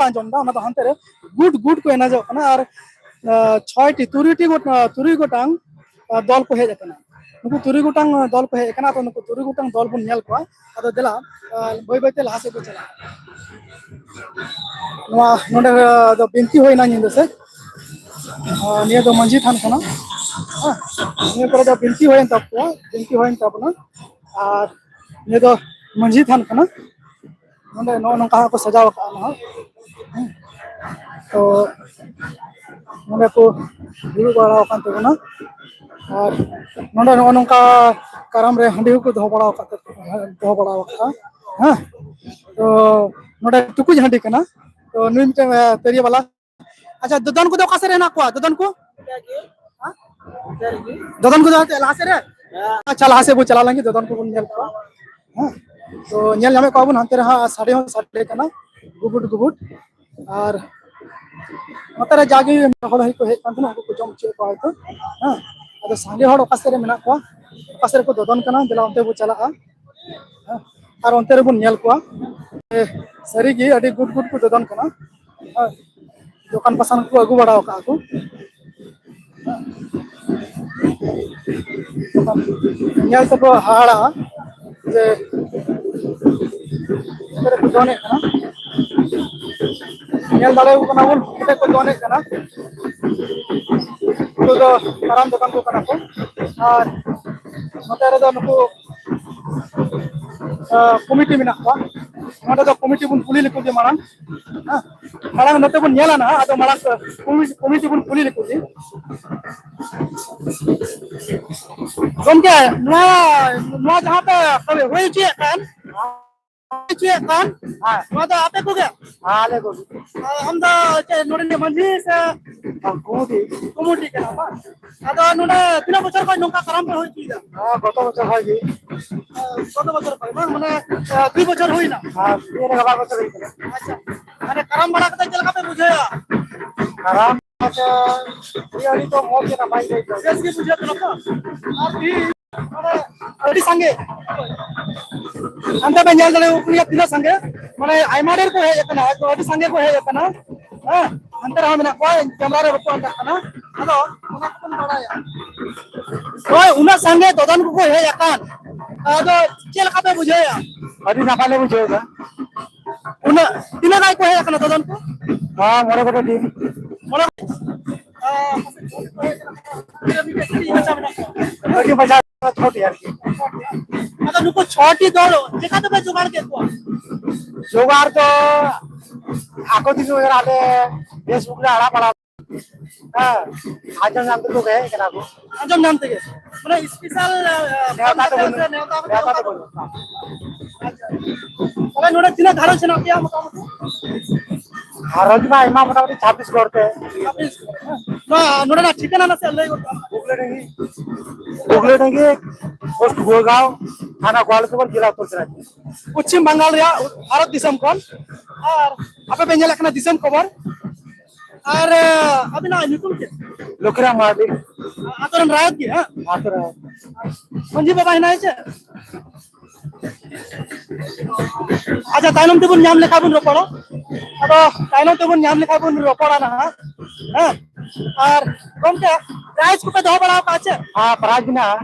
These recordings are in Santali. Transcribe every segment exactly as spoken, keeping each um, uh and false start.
ᱟᱸᱡᱚᱢ ᱮᱫᱟ, ᱚᱱᱟ ᱫᱚ ᱦᱟᱱᱛᱮ ᱨᱮ ᱜᱩᱴ ᱜᱩᱴ ᱠᱚ ᱮᱱᱮᱡᱚᱜ ᱠᱟᱱᱟ᱾ ᱟᱨ ᱟᱸ, ᱪᱷᱚᱭᱴᱤ, ᱛᱩᱨᱩᱭᱴᱤ ᱜᱚᱴ-, ᱟᱸ, ᱛᱩᱨᱩᱭ ᱜᱚᱴᱟᱝ ᱟᱸ, ᱫᱚᱞ ᱠᱚ ᱦᱮᱡ ᱟᱠᱟᱱᱟ᱾ ᱱᱩᱠᱩ ᱛᱩᱨᱩᱭ ᱜᱚᱴᱟᱝ ᱫᱚᱞ ᱠᱚ ᱦᱮᱡ ᱟᱠᱟᱱᱟ᱾ ᱟᱫᱚ ᱱᱩᱠᱩ ᱛᱩᱨᱩᱭ ᱜᱚᱴᱟᱝ ᱫᱚᱞ ᱵᱚᱱ ᱧᱮᱞ ᱠᱚᱣᱟ᱾ ᱟᱫᱚ ᱫᱮᱞᱟ, ᱟᱸ, ᱵᱟᱹᱭ ᱵᱟᱹᱭᱛᱮ ᱞᱟᱦᱟ ᱥᱮᱫ ᱵᱚᱱ ᱪᱟᱞᱟᱜᱼᱟ᱾ ᱱᱚᱣᱟ ᱱᱚᱰᱮ ᱫᱚ ᱵᱤᱱᱛᱤ ᱦᱩᱭᱱᱟ ᱧᱤᱫᱟᱹ ᱥᱮᱫ᱾ ᱟᱸ, ᱱᱤᱭᱟᱹ ᱫᱚ ᱢᱟᱹᱡᱷᱤ ᱛᱷᱟᱱ ᱠᱟᱱᱟ᱾ ᱦᱮᱸ, ᱱᱤᱭᱟᱹ ᱠᱚᱨᱮ ᱫᱚ ᱵᱤᱱᱛᱤ ᱦᱩᱭᱮᱱ ᱛᱟᱠᱚᱣᱟ, ᱵᱤᱱᱛᱤ ᱦᱩᱭᱮᱱ ᱛᱟᱵᱚᱱᱟ᱾ ᱟᱨ ᱱᱤᱭᱟᱹ ᱫᱚ ᱢᱟᱹᱡᱷᱤ ᱛᱷᱟᱱ ᱠᱟᱱᱟ᱾ ᱱᱚᱰᱮ ᱱᱚᱜᱼᱚ ᱱᱚᱝᱠᱟ ᱦᱟᱸᱜ ᱠᱚ ᱥᱟᱡᱟᱣ ᱟᱠᱟᱫᱼᱟ ᱱᱟᱦᱟᱜ᱾ ᱦᱮᱸ᱾ ᱛᱚ ᱱᱚᱰᱮ ᱠᱚ ᱫᱩᱲᱩᱵ ᱵᱟᱲᱟ ᱟᱠᱟᱱ ᱛᱟᱵᱚᱱᱟ᱾ ᱟᱨ ᱱᱚᱰᱮ ᱱᱚᱜᱼᱚ ᱱᱚᱝᱠᱟ ᱠᱟᱨᱟᱢ ᱨᱮ ᱦᱟᱺᱰᱤ ᱦᱚᱸᱠᱚ ᱫᱚᱦᱚ ᱵᱟᱲᱟ ᱟᱠᱟᱫ ᱛᱟᱠᱚᱣᱟ, ᱫᱚᱦᱚ ᱵᱟᱲᱟ ᱟᱠᱟᱫᱼᱟ᱾ ᱦᱮᱸ᱾ ᱛᱚ ᱱᱚᱰᱮ ᱴᱩᱠᱩᱡ ᱦᱟᱺᱰᱤ ᱠᱟᱱᱟ᱾ ᱛᱚ ᱱᱩᱭ ᱢᱤᱫᱴᱮᱱ, ᱮ, ᱛᱤᱨᱭᱳ ᱵᱟᱞᱟ᱾ ᱟᱪᱪᱷᱟ, ᱫᱚᱫᱚᱱ ᱠᱚᱫᱚ ᱚᱠᱟ ᱥᱮᱫ ᱨᱮ ᱦᱮᱱᱟᱜ ᱠᱚᱣᱟ? ᱫᱚᱫᱚᱱ ᱠᱚ? ᱫᱚᱫᱚᱱ ᱠᱚᱫᱚ ᱦᱟᱱᱛᱮ ᱞᱟᱦᱟ ᱥᱮᱫ ᱨᱮ? ᱟᱪᱪᱷᱟ, ᱞᱟᱦᱟ ᱥᱮᱫ ᱵᱚᱱ ᱪᱟᱞᱟᱣ ᱞᱮᱱ ᱜᱮ, ᱫᱚᱫᱚᱱ ᱠᱚᱵᱚᱱ ᱧᱮᱞ ᱠᱚᱣᱟ᱾ ᱦᱮᱸ, ᱛᱚ ᱧᱮᱞ ᱧᱟᱢᱮᱫ ᱠᱚᱣᱟ ᱵᱚᱱ ᱦᱟᱱᱛᱮ ᱨᱮ ᱦᱟᱸᱜ ᱥᱟᱰᱮ ᱦᱚᱸ ᱥᱟᱰᱮ ᱠᱟᱱᱟ, ᱜᱩᱵᱩᱴ ᱜᱩᱵᱩᱴ᱾ ᱟᱨ ᱱᱚᱛᱮ ᱨᱮ ᱡᱟᱜᱮ ᱦᱚᱲ ᱦᱚᱸᱠᱚ ᱦᱮᱡ ᱠᱟᱱ ᱛᱟᱦᱮᱱᱟ, ᱩᱱᱠᱩ ᱠᱚ ᱡᱚᱢ ᱦᱚᱪᱚᱭᱮᱫ ᱠᱚᱣᱟ ᱦᱚᱭᱛᱳ᱾ ᱦᱮᱸ, ᱟᱫᱚ ᱥᱟᱸᱜᱮ ᱦᱚᱲ ᱚᱠᱟ ᱥᱮᱫ ᱨᱮ ᱢᱮᱱᱟᱜ ᱠᱚᱣᱟ, ᱚᱠᱟ ᱥᱮᱫ ᱨᱮᱠᱚ ᱫᱚᱫᱚᱱ ᱠᱟᱱᱟ, ᱫᱮᱞᱟ ᱚᱱᱛᱮ ᱵᱚ ᱪᱟᱞᱟᱜᱼᱟ᱾ ᱦᱮᱸ, ᱟᱨ ᱚᱱᱛᱮ ᱨᱮᱵᱚᱱ ᱧᱮᱞ ᱠᱚᱣᱟ᱾ ᱮ, ᱥᱟᱹᱨᱤᱜᱮ ᱟᱹᱰᱤ ᱜᱩᱴ ᱜᱩᱴ ᱠᱚ ᱫᱚᱫᱚᱱ ᱠᱟᱱᱟ᱾ ᱦᱮᱸ, ᱫᱚᱠᱟᱱ ᱯᱟᱥᱟᱱ ᱠᱚ ᱟᱹᱜᱩ ᱵᱟᱲᱟ ᱟᱠᱟᱫᱼᱟ ᱠᱚ᱾ ᱧᱮᱞ ᱛᱮᱠᱚ ᱦᱟᱦᱟᱲᱟᱜᱼᱟ ᱡᱮ ᱚᱠᱟ ᱨᱮᱠᱚ ᱫᱚᱱᱮᱫ ᱠᱟᱱᱟ᱾ ᱧᱮᱞ ᱫᱟᱲᱮᱭᱟᱠᱚ ᱠᱟᱱᱟ ᱵᱚᱱ, ᱚᱸᱰᱮ ᱠᱚ ᱫᱚᱱᱮᱫ ᱠᱟᱱᱟ᱾ ᱩᱱᱠᱩ ᱫᱚ ᱠᱟᱨᱟᱢ ᱫᱚᱠᱟᱱ ᱠᱚ ᱠᱟᱱᱟ ᱠᱚ᱾ ᱟᱨ ᱱᱚᱛᱮ ᱨᱮᱫᱚ ᱱᱩᱠᱩ, ᱟᱸ, ᱠᱚᱢᱤᱴᱤ ᱢᱮᱱᱟᱜ ᱠᱚᱣᱟ᱾ ᱱᱚᱸᱰᱮ ᱫᱚ ᱠᱚᱢᱤᱴᱤ ᱵᱚᱱ ᱠᱩᱞᱤ ᱞᱮᱠᱚ ᱜᱮ ᱢᱟᱲᱟᱝ᱾ ᱦᱮᱸ, ᱢᱟᱲᱟᱝ ᱱᱚᱛᱮ ᱵᱚᱱ ᱧᱮᱞᱟ ᱱᱟᱦᱟᱜ, ᱟᱫᱚ ᱢᱟᱲᱟᱝ ᱠᱚᱢᱤᱴᱤ, ᱠᱚᱢᱤᱴᱤ ᱵᱚᱱ ᱠᱩᱞᱤ ᱞᱮᱠᱚ ᱜᱮ᱾ ᱜᱚᱢᱠᱮ, ᱱᱚᱣᱟ, ᱱᱚᱣᱟ ᱡᱟᱦᱟᱸ ᱯᱮ ᱦᱩᱭ ᱦᱚᱪᱚᱭᱮᱫ ᱠᱟᱱ, ᱦᱚᱪᱚᱭᱮᱫ ᱠᱟᱱ, ᱦᱮᱸ᱾ ᱱᱚᱣᱟ ᱫᱚ ᱟᱯᱮ ᱠᱚᱜᱮ? ᱟᱞᱮ ᱠᱚᱜᱮ᱾ ᱟᱨ ᱟᱢ ᱫᱚ ᱪᱮᱫ ᱱᱚᱰᱮ ᱨᱤᱱᱤᱡ ᱢᱟᱹᱡᱷᱤ ᱥᱮ? ᱵᱟᱝ, ᱠᱚᱢᱤᱴᱤ᱾ ᱠᱚᱢᱤᱴᱤ ᱠᱟᱱᱟ ᱵᱟᱝ? ᱟᱫᱚ ᱱᱚᱰᱮ ᱛᱤᱱᱟᱹᱜ ᱵᱚᱪᱷᱚᱨ ᱠᱷᱚᱱ ᱱᱚᱝᱠᱟ ᱠᱟᱨᱟᱢ ᱯᱮ ᱦᱩᱭ ᱦᱚᱪᱚᱭᱮᱫᱟ? ᱦᱮᱸ, ᱜᱚᱛᱚ ᱵᱚᱪᱷᱚᱨ ᱠᱷᱚᱱ ᱜᱮ᱾ ᱦᱮᱸ, ᱜᱚᱛᱚ ᱵᱚᱪᱷᱚᱨ ᱠᱷᱚᱱ ᱵᱟᱝ? ᱢᱟᱱᱮ, ᱟᱨ ᱫᱩᱭ ᱵᱚᱪᱷᱚᱨ ᱦᱩᱭᱱᱟ? ᱦᱮᱸ, ᱱᱤᱭᱟᱹ ᱨᱮ ᱵᱟᱨ ᱵᱚᱪᱷᱚᱨ ᱦᱩᱭ ᱠᱟᱱᱟ᱾ ᱟᱪᱪᱷᱟ, ᱢᱟᱱᱮ ᱠᱟᱨᱟᱢ ᱵᱟᱲᱟ ᱠᱟᱛᱮ ᱪᱮᱫ ᱞᱮᱠᱟ ᱯᱮ ᱵᱩᱡᱷᱟᱹᱣᱟ? ᱠᱟᱨᱟᱢ ᱵᱟᱲᱟ ᱫᱚ ᱟᱹᱰᱤ, ᱟᱹᱰᱤ ᱫᱚ ᱢᱚᱡᱽ ᱜᱮ, ᱱᱟᱯᱟᱭ ᱜᱮ ᱟᱹᱭᱠᱟᱹᱜᱼᱟ᱾ ᱵᱮᱥ ᱜᱮ ᱵᱩᱡᱷᱟᱹᱜ ᱠᱟᱱᱟ ᱛᱚ? ᱟᱨ ᱛᱤᱦᱤᱧ ᱢᱟᱱᱮ ᱟᱹᱰᱤ ᱥᱟᱸᱜᱮ᱾ ᱦᱟᱱᱛᱮ ᱯᱮ ᱧᱮᱞ ᱫᱟᱲᱮᱭᱟᱠᱚ ᱜᱮᱭᱟ ᱛᱤᱱᱟᱹᱜ ᱥᱟᱸᱜᱮ, ᱢᱟᱱᱮ ᱟᱭᱢᱟ ᱰᱷᱮᱨ ᱠᱚ ᱦᱮᱡ ᱟᱠᱟᱱᱟ, ᱟᱹᱰᱤ ᱥᱟᱸᱜᱮ ᱠᱚ ᱦᱮᱡ ᱟᱠᱟᱱᱟ᱾ ᱦᱮᱸ, ᱦᱟᱱᱛᱮ ᱨᱮᱦᱚᱸ ᱢᱮᱱᱟᱜ ᱠᱚᱣᱟ, ᱠᱮᱢᱨᱟ ᱨᱮ ᱵᱟᱠᱚ ᱟᱴᱠᱟᱜ ᱠᱟᱱᱟ᱾ ᱟᱫᱚ ᱚᱱᱟ ᱠᱚᱵᱚᱱ ᱵᱟᱲᱟᱭᱟ᱾ ᱦᱳᱭ, ᱩᱱᱟᱹᱜ ᱥᱟᱸᱜᱮ ᱫᱚᱫᱚᱱ ᱠᱚᱠᱚ ᱦᱮᱡ ᱟᱠᱟᱱ, ᱟᱫᱚ ᱪᱮᱫ ᱞᱮᱠᱟ ᱯᱮ ᱵᱩᱡᱷᱟᱹᱣᱮᱫᱼᱟ? ᱟᱹᱰᱤ ᱱᱟᱯᱟᱭ ᱞᱮ ᱵᱩᱡᱷᱟᱹᱣ ᱮᱫᱟ᱾ ᱩᱱᱟᱹᱜ, ᱛᱤᱱᱟᱹᱜ ᱜᱟᱱ ᱠᱚ ᱦᱮᱡ ᱟᱠᱟᱱᱟ ᱫᱚᱫᱚᱱ ᱠᱚ? ᱦᱮᱸ, ᱢᱚᱬᱮ ᱜᱚᱴᱮᱡ ᱴᱤᱢ᱾ ᱢᱚᱬᱮ? ᱟᱹᱰᱤ ᱢᱚᱡᱟ, ᱪᱷᱚᱴᱤ ᱟᱨᱠᱤ᱾ ᱟᱫᱚ ᱱᱩᱠᱩ ᱪᱷᱚᱴᱤ ᱫᱚᱞ ᱪᱮᱠᱟ ᱛᱮᱯᱮ ᱡᱚᱜᱟᱲ ᱠᱮᱫ ᱠᱚᱣᱟ? ᱡᱚᱜᱟᱲ ᱫᱚ ᱟᱠᱚ ᱛᱮᱜᱮ ᱟᱞᱮ Facebook ᱨᱮ ᱟᱲᱟᱜ ᱵᱟᱲᱟ, ᱦᱮᱸ, ᱟᱸᱡᱚᱢ ᱧᱟᱢ ᱛᱮᱠᱚ ᱦᱮᱡ ᱠᱟᱱᱟ ᱠᱚ᱾ ᱟᱸᱡᱚᱢ ᱧᱟᱢ ᱛᱮᱜᱮ? ᱢᱟᱱᱮ special, ᱟᱸ, ᱯᱷᱳᱱ ᱱᱮᱣᱛᱟ ᱫᱚ ᱠᱟᱛᱮ ᱵᱟᱹᱱᱩᱜ, ᱥᱮ ᱱᱮᱣᱛᱟ ᱠᱟᱛᱮ ᱱᱮᱣᱛᱟ ᱫᱚ ᱵᱟᱹᱱᱩᱜ᱾ ᱟᱪᱪᱷᱟ᱾ ᱛᱟᱦᱞᱮ ᱱᱚᱰᱮ ᱛᱤᱱᱟᱹᱜ ᱜᱷᱟᱨᱚᱸᱡᱽ ᱦᱮᱱᱟᱜ ᱯᱮᱭᱟ ᱢᱚᱴᱟᱢᱩᱴᱤ? ᱜᱷᱟᱨᱚᱸᱡᱽ ᱢᱟ ᱟᱭᱢᱟ, ᱢᱚᱴᱟᱢᱩᱴᱤ ᱪᱷᱟᱵᱵᱤᱥ ᱜᱚᱲ ᱛᱮ᱾ ᱪᱷᱟᱵᱵᱤᱥ ᱜᱚᱲ, ᱦᱮᱸ᱾ ᱱᱚᱣᱟ, ᱱᱚᱰᱮᱱᱟᱜ ᱴᱷᱤᱠᱟᱹᱱᱟ ᱱᱟᱥᱮ ᱞᱟᱹᱭ ᱜᱚᱫ ᱠᱟᱜ ᱢᱮ᱾ ᱵᱩᱜᱽᱞᱟᱹᱰᱟᱹᱦᱤ, ᱵᱩᱜᱽᱞᱟᱹᱰᱟᱹᱦᱤ, ᱯᱳᱥᱴ ᱜᱩᱲᱜᱟᱸᱣ, ᱛᱷᱟᱱᱟ ᱜᱳᱣᱟᱞᱛᱳᱲ, ᱡᱮᱞᱟ ᱩᱛᱛᱚᱨ ᱫᱤᱱᱟᱡᱽᱯᱩᱨ᱾ ᱯᱚᱪᱷᱤᱢ ᱵᱟᱝᱜᱟᱞ ᱨᱮᱭᱟᱜ ᱵᱷᱟᱨᱚᱛ ᱫᱤᱥᱚᱢ ᱠᱷᱚᱱ᱾ ᱟᱨ ᱟᱯᱮ ᱯᱮ ᱧᱮᱞᱮᱫ ᱠᱟᱱᱟ ᱫᱤᱥᱚᱢ ᱠᱷᱚᱵᱚᱨ᱾ ᱟᱨ, ᱟᱹᱵᱤᱱᱟᱜ ᱧᱩᱛᱩᱢ ᱪᱮᱫ? ᱞᱚᱠᱠᱷᱤᱨᱟᱢ ᱢᱟᱨᱰᱤ᱾ ᱟᱛᱳ ᱨᱮᱱ ᱨᱟᱭᱚᱛ ᱜᱮ, ᱦᱮᱸ? ᱟᱛᱳ ᱨᱮᱱ᱾ ᱢᱟᱹᱡᱷᱤ ᱵᱟᱵᱟ ᱦᱮᱱᱟᱭ ᱪᱮ? ᱟᱪᱪᱷᱟ, ᱛᱟᱭᱱᱚᱢ ᱛᱮᱵᱚᱱ ᱧᱟᱢ ᱞᱮᱠᱷᱟᱱ ᱵᱚᱱ ᱨᱚᱯᱚᱲᱟ᱾ ᱟᱫᱚ ᱛᱟᱭᱱᱚᱢ ᱛᱮᱵᱚᱱ ᱧᱟᱢ ᱞᱮᱠᱷᱟᱱ ᱵᱚᱱ ᱨᱚᱯᱚᱲᱟ ᱱᱟᱦᱟᱜ᱾ ᱦᱮᱸ? ᱟᱨ ᱜᱚᱢᱠᱮ, prize ᱠᱚᱯᱮ ᱫᱚᱦᱚ ᱵᱟᱲᱟ ᱟᱠᱟᱫᱼᱟ ᱪᱮ? ᱦᱮᱸ, prize ᱢᱮᱱᱟᱜᱼᱟ᱾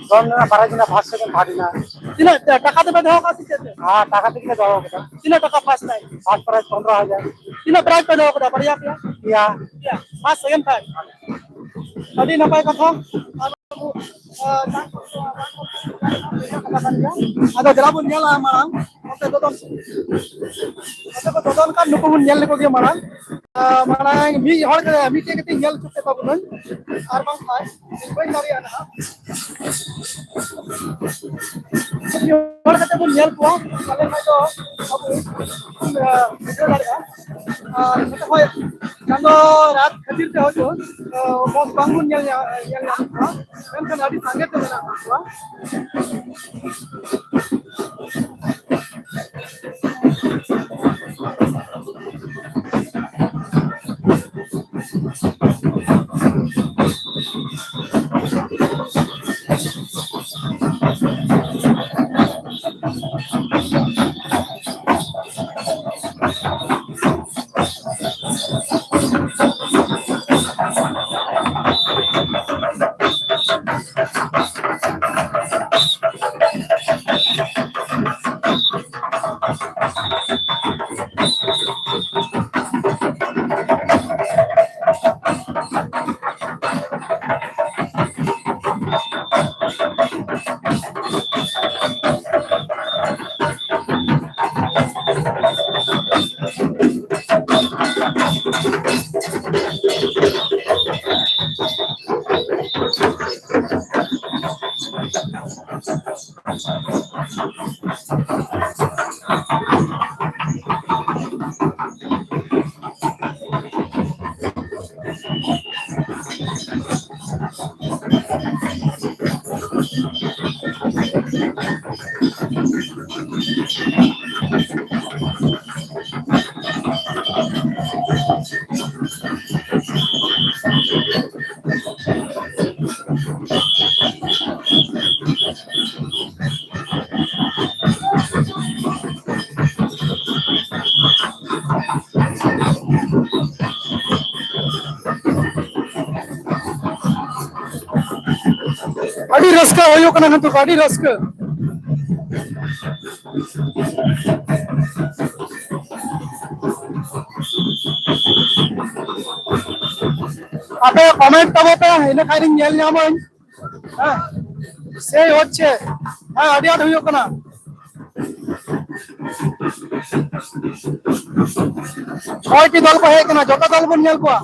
ᱫᱚᱱ ᱨᱮᱱᱟᱜ prize ᱢᱮᱱᱟᱜᱼᱟ, first, second, third ᱢᱮᱱᱟᱜᱼᱟ᱾ ᱛᱤᱱᱟᱹᱜ ᱴᱟᱠᱟ ᱛᱮᱯᱮ ᱫᱚᱦᱚ ᱠᱟᱜᱼᱟ ᱥᱮ ᱪᱮᱫ ᱛᱮ? ᱦᱮᱸ, ᱴᱟᱠᱟ ᱛᱮᱜᱮ ᱞᱮ ᱫᱚᱦᱚ ᱠᱟᱫᱟ᱾ ᱛᱤᱱᱟᱹᱜ ᱴᱟᱠᱟ first prize? First prize ᱯᱚᱱᱨᱚ ᱦᱟᱡᱟᱨ᱾ ᱛᱤᱱᱟᱹᱜ prize ᱯᱮ ᱫᱚᱦᱚ ᱠᱟᱫᱟ, ᱵᱟᱨᱭᱟ ᱯᱮᱭᱟ? ᱯᱮᱭᱟ᱾ ᱯᱮᱭᱟ, first, second, third᱾ ᱟᱹᱰᱤ ᱱᱟᱯᱟᱭ ᱠᱟᱛᱷᱟ᱾ ᱟᱫᱚ, ᱟᱫᱚ ᱫᱮᱞᱟ ᱵᱚᱱ ᱧᱮᱞᱟ ᱢᱟᱲᱟᱝ, ᱚᱱᱛᱮ ᱫᱚ ᱫᱚᱱ, ᱚᱱᱛᱮ ᱠᱚ ᱫᱚᱫᱚᱱ ᱠᱟᱱ, ᱱᱩᱠᱩ ᱵᱚᱱ ᱧᱮᱞ ᱞᱮᱠᱚ ᱜᱮ ᱢᱟᱲᱟᱝ᱾ ᱟᱨ ᱢᱟᱲᱟᱝ ᱢᱤᱫ ᱦᱚᱲ ᱜᱮ, ᱢᱤᱫᱴᱮᱡ ᱠᱟᱛᱮ ᱧᱮᱞ ᱦᱚᱪᱚ ᱠᱮᱫ ᱛᱟᱵᱚᱱᱟᱹᱧ, ᱟᱨ ᱵᱟᱝᱠᱷᱟᱱ ᱵᱟᱹᱧ ᱫᱟᱲᱮᱭᱟᱜᱼᱟ ᱱᱟᱦᱟᱜ᱾ ᱢᱤᱫ ᱦᱚᱲ ᱠᱟᱛᱮ ᱵᱚᱱ ᱧᱮᱞ ᱠᱚᱣᱟ, ᱛᱟᱦᱞᱮ ᱠᱷᱟᱱ ᱫᱚ ᱟᱵᱚ ᱵᱚᱱ, ᱟᱸ, ᱵᱩᱡᱷᱟᱹᱣ ᱫᱟᱲᱮᱭᱟᱜᱼᱟ᱾ ᱟᱨ ᱱᱚᱛᱮ ᱠᱷᱚᱱ ᱪᱟᱸᱫᱚ ᱨᱟᱛ ᱠᱷᱟᱹᱛᱤᱨ ᱛᱮ ᱦᱚᱭᱛᱳ, ᱟᱸ, ᱢᱚᱡᱽ ᱵᱟᱝᱵᱚᱱ ᱧᱮᱞ ᱧᱟ-, ᱧᱮᱞ ᱧᱟᱢ ᱠᱚᱣᱟ, ᱢᱮᱱᱠᱷᱟᱱ ᱟᱹᱰᱤ ᱥᱟᱸᱜᱮ ᱛᱮ ᱢᱮᱱᱟᱜ ᱠᱚᱣᱟ᱾ ᱟᱹᱰᱤ ᱨᱟᱹᱥᱠᱟᱹ ᱦᱩᱭᱩᱜ ᱠᱟᱱᱟ ᱱᱤᱛᱚᱜ, ᱟᱹᱰᱤ ᱨᱟᱹᱥᱠᱟᱹ᱾ ᱟᱯᱮ comment ᱛᱟᱵᱚ ᱯᱮ, ᱤᱱᱟᱹ ᱠᱷᱟᱱ ᱤᱧ ᱧᱮᱞ ᱧᱟᱢᱟᱹᱧ᱾ ᱦᱮᱸ, ᱥᱮᱭ ᱦᱚᱪᱪᱷᱮ᱾ ᱦᱮᱸ, ᱟᱹᱰᱤ ᱟᱸᱴ ᱦᱩᱭᱩᱜ ᱠᱟᱱᱟ᱾ ᱪᱷᱚᱭᱴᱤ ᱫᱚᱞ ᱠᱚ ᱦᱮᱡ ᱠᱟᱱᱟ, ᱡᱚᱛᱚ ᱫᱚᱞ ᱵᱚᱱ ᱧᱮᱞ ᱠᱚᱣᱟ᱾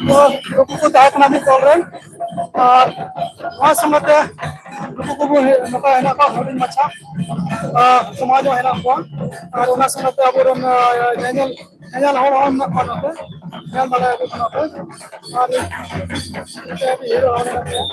ᱛᱚ, ᱱᱩᱠᱩ ᱠᱚ ᱛᱟᱦᱮᱸ ᱠᱟᱱᱟ ᱢᱤᱫ ᱫᱚᱞ ᱨᱮᱱ᱾ ᱟᱨ ᱱᱚᱣᱟ ᱥᱚᱸᱜᱮ ᱛᱮ ᱱᱩᱠᱩ ᱠᱚᱵᱚᱱ ᱦᱮ-, ᱱᱚᱝᱠᱟ ᱦᱮᱱᱟᱜ ᱠᱚᱣᱟ ᱦᱩᱰᱤᱧ ᱢᱟᱪᱷᱟ, ᱟᱨ ᱥᱚᱢᱟᱡᱽ ᱦᱚᱸ ᱦᱮᱱᱟᱜ ᱠᱚᱣᱟ᱾ ᱟᱨ ᱚᱱᱟ ᱥᱚᱸᱜᱮ ᱛᱮ ᱟᱵᱚᱨᱮᱱ, ᱟᱨ, ᱧᱮᱧᱮᱞ, ᱧᱮᱧᱮᱞ ᱦᱚᱲ ᱦᱚᱸ ᱢᱮᱱᱟᱜ ᱠᱚᱣᱟ ᱱᱚᱛᱮ, ᱧᱮᱞ ᱫᱟᱲᱮᱭᱟᱠᱚ ᱠᱟᱱᱟ ᱯᱮ᱾ ᱟᱨ ᱱᱚᱛᱮ ᱟᱹᱰᱤ ᱦᱤᱨᱳ ᱦᱚᱲ ᱢᱮᱱᱟᱜ ᱠᱚᱣᱟ᱾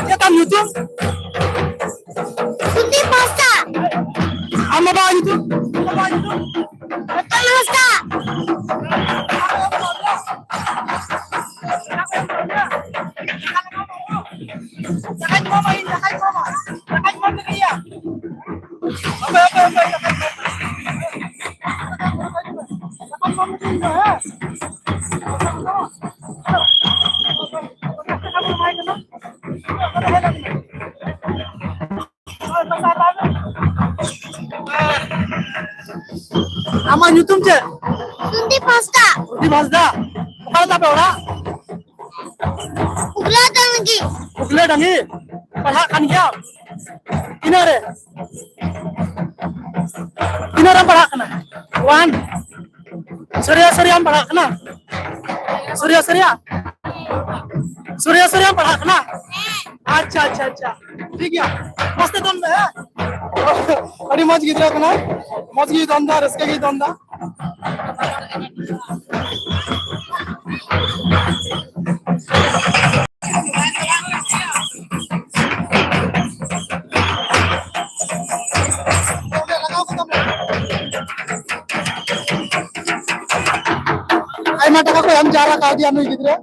ᱪᱮᱫ ᱛᱟᱢ ᱧᱩᱛᱩᱢ? ᱥᱩᱫᱤᱯ ᱦᱟᱸᱥᱫᱟ᱾ ᱟᱢ ᱵᱟᱵᱟᱣᱟᱜ ᱧᱩᱛᱩᱢ? ᱟᱢ ᱵᱟᱵᱟᱣᱟᱜ ᱧᱩᱛᱩᱢ? ᱨᱚᱛᱚᱱ ᱦᱟᱸᱥᱫᱟ᱾ ᱫᱟᱠᱟᱧ ᱮᱢᱟᱢᱟ, ᱤᱧ ᱫᱟᱠᱟᱧ ᱮᱢᱟᱢᱟ᱾ ᱫᱟᱠᱟᱧ ᱮᱢᱟᱢᱟ᱾ ᱟᱢᱟᱜ ᱧᱩᱛᱩᱢ ᱪᱮᱫ? ᱥᱩᱱᱫᱤᱯ ᱦᱟᱸᱥᱫᱟ᱾ ᱥᱩᱱᱫᱤᱯ ᱦᱟᱸᱥᱫᱟ᱾ ᱚᱠᱟ ᱨᱮ ᱛᱟᱯᱮ ᱚᱲᱟᱜ? ᱩᱜᱽᱞᱟᱹ ᱰᱟᱝᱜᱤ᱾ ᱩᱜᱽᱞᱟᱹ ᱰᱟᱝᱜᱤ᱾ ᱯᱟᱲᱦᱟᱜ ᱠᱟᱱ ᱜᱮᱭᱟᱢ? ᱛᱤᱱᱟᱹᱜ ᱨᱮ? ᱛᱤᱱᱟᱹᱜ ᱨᱮᱢ ᱯᱟᱲᱦᱟᱜ ᱠᱟᱱᱟ? ᱚᱣᱟᱱ᱾ ᱥᱟᱹᱨᱤᱭᱟ ᱥᱟᱹᱨᱤᱭᱟᱢ ᱯᱟᱲᱦᱟᱜ ᱠᱟᱱᱟ? ᱥᱟᱹᱨᱤᱭᱟ ᱥᱟᱹᱨᱤᱭᱟ? ᱥᱟᱹᱨᱤᱭᱟ ᱥᱟᱹᱨᱤᱭᱟᱢ ᱯᱟᱲᱦᱟᱜ ᱠᱟᱱᱟ? ᱟᱪᱪᱷᱟ, ᱟᱪᱪᱷᱟ, ᱟᱪᱪᱷᱟ᱾ ᱴᱷᱤᱠ ᱜᱮᱭᱟ᱾ ᱢᱚᱡᱽ ᱛᱮ ᱫᱚᱱ ᱢᱮ, ᱦᱮᱸ? ᱟᱹᱰᱤ ᱢᱚᱡᱽ ᱜᱤᱫᱽᱨᱟᱹ ᱠᱟᱱᱟᱭ᱾ ᱢᱚᱡᱽ ᱜᱮᱭ ᱫᱚᱱ ᱫᱟ, ᱨᱟᱹᱥᱠᱟᱹ ᱜᱮᱭ ᱫᱚᱱ ᱫᱟ᱾ ᱟᱭᱢᱟ ᱴᱟᱠᱟ ᱠᱚ ᱮᱢ ᱡᱟᱣᱨᱟ ᱠᱟᱣᱫᱮᱭᱟ ᱱᱩᱭ ᱜᱤᱫᱽᱨᱟᱹ᱾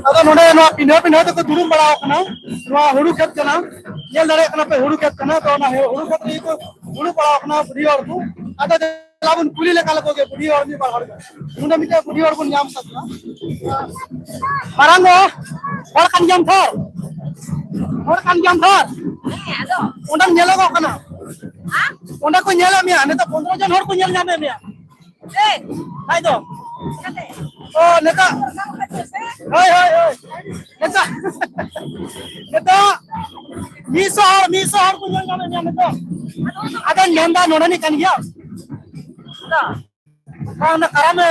ᱟᱫᱚ ᱱᱚᱰᱮ ᱱᱚᱣᱟ ᱯᱤᱸᱰᱷᱟᱹ ᱯᱤᱸᱰᱷᱟᱹ ᱛᱮᱠᱚ ᱫᱩᱲᱩᱵ ᱵᱟᱲᱟ ᱟᱠᱟᱱᱟ᱾ ᱱᱚᱣᱟ ᱦᱩᱲᱩ ᱠᱷᱮᱛ ᱠᱟᱱᱟ, ᱧᱮᱞ ᱫᱟᱲᱮᱭᱟᱜ ᱠᱟᱱᱟ ᱯᱮ, ᱦᱩᱲᱩ ᱠᱷᱮᱛ ᱠᱟᱱᱟ᱾ ᱛᱚ ᱚᱱᱟ ᱦᱩᱲᱩ ᱠᱷᱮᱛ ᱨᱮᱜᱮ ᱠᱚ ᱫᱩᱲᱩᱵ ᱵᱟᱲᱟ ᱟᱠᱟᱱᱟ ᱵᱩᱰᱷᱤ ᱦᱚᱲ ᱠᱚ᱾ ᱟᱫᱚ ᱫᱮᱞᱟ ᱵᱚᱱ ᱠᱩᱞᱤ ᱞᱮᱠᱟ ᱞᱮᱠᱚ ᱜᱮ ᱵᱩᱰᱷᱤ ᱦᱚᱲ ᱢᱤᱫ ᱵᱟᱨ ᱦᱚᱲ ᱜᱮ᱾ ᱱᱚᱰᱮ ᱢᱤᱫᱴᱮᱱ ᱵᱩᱰᱷᱤ ᱦᱚᱲ ᱵᱚᱱ ᱧᱟᱢ ᱟᱠᱟᱫ ᱠᱚᱣᱟ᱾ ᱢᱟᱨᱟᱝ ᱜᱚ, ᱦᱚᱲ ᱠᱟᱱ ᱜᱮᱭᱟᱢ ᱛᱚ? ᱦᱚᱲ ᱠᱟᱱ ᱜᱮᱭᱟᱢ ᱛᱚ? ᱚᱸᱰᱮᱢ ᱧᱮᱞᱚᱜᱚᱜ ᱠᱟᱱᱟ᱾ ᱚᱸᱰᱮ ᱠᱚ ᱧᱮᱞᱮᱫ ᱢᱮᱭᱟ, ᱱᱤᱛᱚᱜ ᱯᱚᱱᱨᱚ ᱡᱚᱱ ᱦᱚᱲ ᱠᱚ ᱧᱮᱞ ᱧᱟᱢᱮᱫ ᱢᱮᱭᱟ᱾ ᱠᱷᱟᱡ ᱫᱚ᱾ ᱚ, ᱱᱤᱛᱚᱜ᱾ ᱦᱳᱭ, ᱦᱳᱭ, ᱦᱳᱭ᱾ ᱱᱤᱛᱚᱜ, ᱱᱤᱛᱚᱜ ᱢᱤᱫ ᱥᱚ ᱦᱚᱲ, ᱢᱤᱫ ᱥᱚ ᱦᱚᱲ ᱠᱚ ᱧᱮᱞ ᱧᱟᱢᱮᱫ ᱢᱮᱭᱟ ᱱᱤᱛᱚᱜ᱾ ᱟᱫᱚᱧ ᱢᱮᱱᱫᱟ, ᱱᱚᱰᱮᱱᱤᱡ ᱠᱟᱱ ᱜᱮᱭᱟᱢ? ᱵᱟᱝ, ᱚᱱᱟ ᱠᱟᱨᱟᱢ, ᱮ,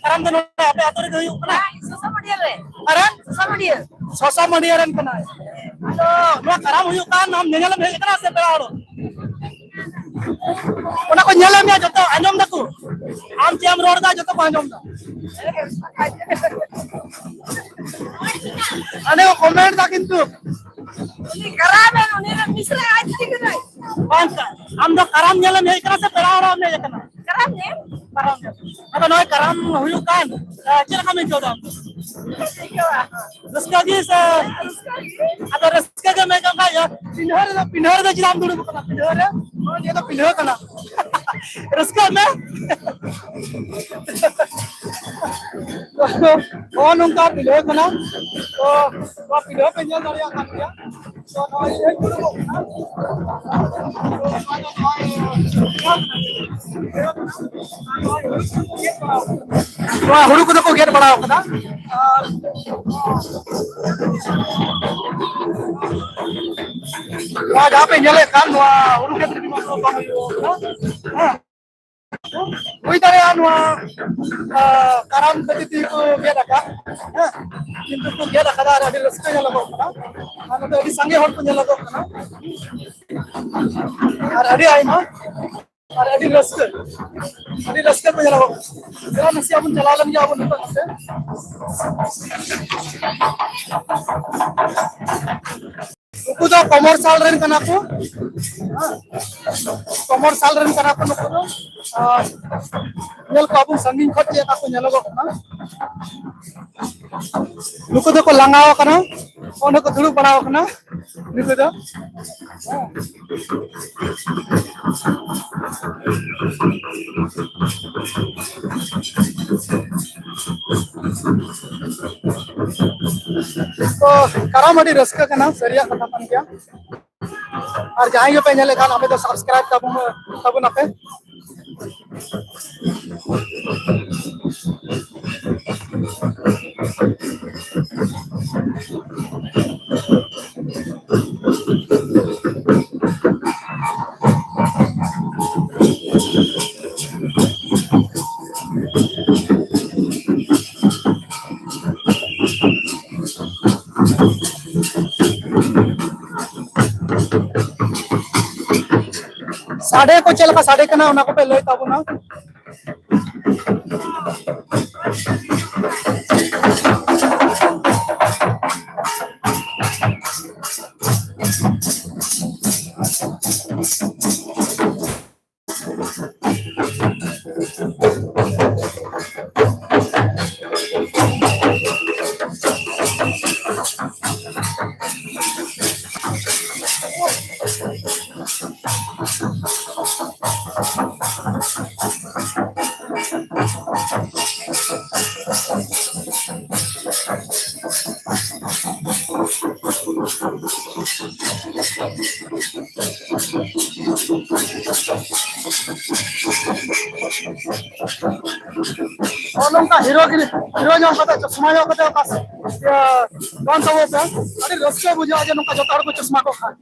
ᱠᱟᱨᱟᱢ ᱫᱚ ᱱᱚᱰᱮ ᱟᱯᱮ ᱟᱹᱛᱩ ᱨᱮᱜᱮ ᱦᱩᱭᱩᱜ ᱠᱟᱱᱟ? ᱥᱚᱥᱚ ᱢᱟᱹᱰᱤᱭᱟᱹ ᱨᱮ᱾ ᱚᱠᱟᱨᱮ? ᱥᱚᱥᱚ ᱢᱟᱹᱰᱤᱭᱟᱹ᱾ ᱥᱚᱥᱚ ᱢᱟᱹᱰᱤᱭᱟᱹ ᱨᱮᱱ ᱠᱟᱱᱟᱭ᱾ ᱟᱫᱚ ᱱᱚᱣᱟ ᱠᱟᱨᱟᱢ ᱦᱩᱭᱩᱜ ᱠᱟᱱ, ᱟᱢ ᱧᱮᱧᱮᱞᱮᱢ ᱦᱮᱡ ᱟᱠᱟᱱᱟ ᱥᱮ ᱯᱮᱲᱟ ᱦᱚᱲ? ᱚᱱᱟ ᱠᱚ ᱧᱮᱞᱮᱫ ᱢᱮᱭᱟ, ᱡᱚᱛᱚ ᱟᱸᱡᱚᱢ ᱫᱟᱠᱚ᱾ ᱟᱢ ᱪᱮᱫ ᱮᱢ ᱨᱚᱲ ᱮᱫᱟ, ᱡᱚᱛᱚ ᱠᱚ ᱟᱸᱡᱚᱢ ᱮᱫᱟ᱾ ᱟᱞᱮ ᱠᱚ comment ᱫᱟ ᱠᱤᱱᱛᱩ᱾ ᱩᱱᱤ ᱠᱟᱨᱟᱢ ᱮ, ᱩᱱᱤ ᱨᱮᱱ ᱢᱤᱥᱨᱟ ᱟᱡ ᱛᱮᱜᱮ ᱠᱟᱱᱟᱭ᱾ ᱵᱟᱝ ᱠᱟ-, ᱟᱢ ᱫᱚ ᱠᱟᱨᱟᱢ ᱧᱮᱞᱮᱢ ᱦᱮᱡ ᱠᱟᱱᱟ ᱥᱮ ᱯᱮᱲᱟ ᱦᱚᱲᱚᱜ ᱮᱢ ᱦᱮᱡ ᱠᱟᱱᱟ? ᱠᱟᱨᱟᱢ ᱧᱮᱞ᱾ ᱠᱟᱨᱟᱢ ᱧᱮᱞ᱾ ᱟᱫᱚ ᱱᱚᱜᱼᱚᱭ ᱠᱟᱨᱟᱢ ᱦᱩᱭᱩᱜ ᱠᱟᱱ, ᱪᱮᱫ ᱞᱮᱠᱟᱢ ᱟᱹᱭᱠᱟᱹᱣ ᱫᱟ ᱟᱢ ᱫᱚ? ᱨᱟᱹᱥᱠᱟᱹ ᱜᱮ ᱥᱮ? ᱟᱫᱚ ᱨᱟᱹᱥᱠᱟᱹ ᱜᱮ ᱢᱮᱱ ᱠᱟᱱ ᱠᱷᱟᱡ, ᱯᱤᱸᱰᱷᱟᱹ ᱨᱮᱫᱚ, ᱯᱤᱸᱰᱷᱟᱹ ᱨᱮᱫᱚ ᱪᱮᱫᱟᱜ ᱮᱢ ᱫᱩᱲᱩᱵ ᱠᱟᱱᱟ? ᱯᱤᱸᱰᱷᱟᱹ ᱨᱮ, ᱱᱚᱜᱼᱚᱭ ᱱᱤᱭᱟᱹ ᱫᱚ ᱯᱤᱸᱰᱷᱟᱹ ᱠᱟᱱᱟ᱾ ᱨᱟᱹᱥᱠᱟᱹᱜ ᱢᱮ᱾ ᱱᱚᱜᱼᱚ ᱱᱚᱝᱠᱟ ᱯᱤᱸᱰᱷᱟᱹ ᱠᱟᱱᱟ᱾ ᱛᱚ, ᱱᱚᱣᱟ ᱯᱤᱸᱰᱷᱟᱹ ᱯᱮ ᱧᱮᱞ ᱫᱟᱲᱮᱭᱟᱜ ᱠᱟᱱ ᱜᱮᱭᱟ᱾ ᱛᱚ, ᱱᱚᱜᱼᱚᱭ ᱤᱧ ᱫᱩᱲᱩᱵᱚᱜ ᱠᱟᱱᱟ᱾ ᱱᱚᱣᱟ ᱦᱩᱲᱩ ᱠᱚᱫᱚ ᱠᱚ ᱜᱮᱫ ᱵᱟᱲᱟ ᱟᱠᱟᱫᱟ᱾ ᱟᱨ ᱱᱚᱣᱟ ᱡᱟᱦᱟᱸ ᱯᱮ ᱧᱮᱞᱮᱫ ᱠᱟᱱ, ᱱᱚᱣᱟ ᱦᱩᱲᱩ ᱜᱮᱫ ᱨᱮᱜᱮ ᱢᱚᱛᱞᱚᱵ ᱵᱟᱝ ᱦᱩᱭᱩᱜ ᱠᱟᱱᱟ᱾ ᱦᱮᱸ᱾ ᱦᱩᱭ ᱫᱟᱲᱮᱭᱟᱜᱼᱟ ᱱᱚᱣᱟ, ᱟ, ᱠᱟᱨᱟᱢ ᱠᱷᱟᱹᱛᱤᱨ ᱛᱮᱜᱮ ᱠᱚ ᱜᱮᱫ ᱟᱠᱟᱫ᱾ ᱦᱮᱸ᱾ ᱠᱤᱱᱛᱩ ᱠᱚ ᱜᱮᱫ ᱟᱠᱟᱫᱟ ᱟᱨ ᱟᱹᱰᱤ ᱨᱟᱹᱥᱠᱟᱹ ᱧᱮᱞᱚᱜᱚᱜ ᱠᱟᱱᱟ᱾ ᱟᱨ ᱱᱚᱛᱮ ᱟᱹᱰᱤ ᱥᱟᱸᱜᱮ ᱦᱚᱲ ᱠᱚ ᱧᱮᱞᱚᱜᱚᱜ ᱠᱟᱱᱟ᱾ ᱟᱨ ᱟᱹᱰᱤ ᱟᱭᱢᱟ ᱟᱨ ᱟᱹᱰᱤ ᱨᱟᱹᱥᱠᱟᱹ, ᱟᱹᱰᱤ ᱨᱟᱹᱥᱠᱟᱹ ᱠᱚ ᱧᱮᱞᱚᱜᱚᱜ ᱠᱟᱱᱟ᱾ ᱪᱚᱞᱚ ᱱᱟᱥᱮᱭᱟᱜ ᱵᱚᱱ ᱪᱟᱞᱟᱣ ᱞᱮᱱ ᱜᱮ ᱟᱵᱚ ᱱᱤᱛᱚᱜ ᱱᱚᱛᱮ᱾ ᱱᱩᱠᱩ ᱫᱚ ᱠᱚᱢᱚᱨᱥᱟᱞ ᱨᱮᱱ ᱠᱟᱱᱟ ᱠᱚ᱾ ᱦᱮᱸ᱾ ᱠᱚᱢᱚᱨᱥᱟᱞ ᱨᱮᱱ ᱠᱟᱱᱟ ᱠᱚ ᱱᱩᱠᱩ ᱫᱚ᱾ ᱟᱨ ᱧᱮᱞ ᱠᱚᱣᱟ ᱵᱚᱱ ᱥᱟᱺᱜᱤᱧ ᱠᱷᱚᱱ ᱪᱮᱫ ᱞᱮᱠᱟ ᱠᱚ ᱧᱮᱞᱚᱜᱚᱜ ᱠᱟᱱᱟ᱾ ᱱᱩᱠᱩ ᱫᱚᱠᱚ ᱞᱟᱸᱜᱟᱣ ᱟᱠᱟᱱᱟ, ᱚᱸᱰᱮ ᱠᱚ ᱫᱩᱲᱩᱵ ᱵᱟᱲᱟᱣ ᱟᱠᱟᱱᱟ ᱱᱩᱠᱩ ᱫᱚ᱾ ᱛᱚ, ᱠᱟᱨᱟᱢ ᱟᱹᱰᱤ ᱨᱟᱹᱥᱠᱟᱹ ᱠᱟᱱᱟ, ᱥᱟᱹᱨᱤᱭᱟᱜ ᱠᱟᱛᱷᱟ ᱠᱟᱱ ᱜᱮᱭᱟ᱾ ᱟᱨ ᱡᱟᱦᱟᱸᱭ ᱜᱮᱯᱮ ᱧᱮᱞᱮᱫ ᱠᱷᱟᱱ, ᱟᱯᱮ ᱫᱚ subscribe ᱛᱟᱵᱚᱱ, ᱛᱟᱵᱚᱱᱟᱯᱮ᱾ ᱥᱟᱰᱮ ᱠᱚ ᱪᱮᱫ ᱞᱮᱠᱟ ᱥᱟᱰᱮ ᱠᱟᱱᱟ, ᱚᱱᱟ ᱠᱚᱯᱮ ᱞᱟᱹᱭ ᱛᱟᱵᱚᱱᱟ᱾ ᱱᱚᱜᱼᱚ ᱱᱚᱝᱠᱟ ᱦᱤᱨᱳ ᱜᱤᱨᱤ, ᱦᱤᱨᱳ ᱧᱚᱜ ᱠᱟᱛᱮ, ᱪᱚᱥᱢᱟ ᱧᱚᱜ ᱠᱟᱛᱮ ᱚᱠᱟ ᱥᱮ-, ᱤᱭᱟᱹ, ᱫᱚᱱ ᱛᱟᱵᱚ ᱯᱮ᱾ ᱟᱹᱰᱤ ᱨᱟᱹᱥᱠᱟᱹ ᱵᱩᱡᱷᱟᱹᱜᱼᱟ ᱡᱮ ᱱᱚᱝᱠᱟ ᱡᱚᱛᱚ ᱦᱚᱲ ᱠᱚ ᱪᱚᱥᱢᱟ ᱠᱚᱜ ᱠᱷᱟᱱ᱾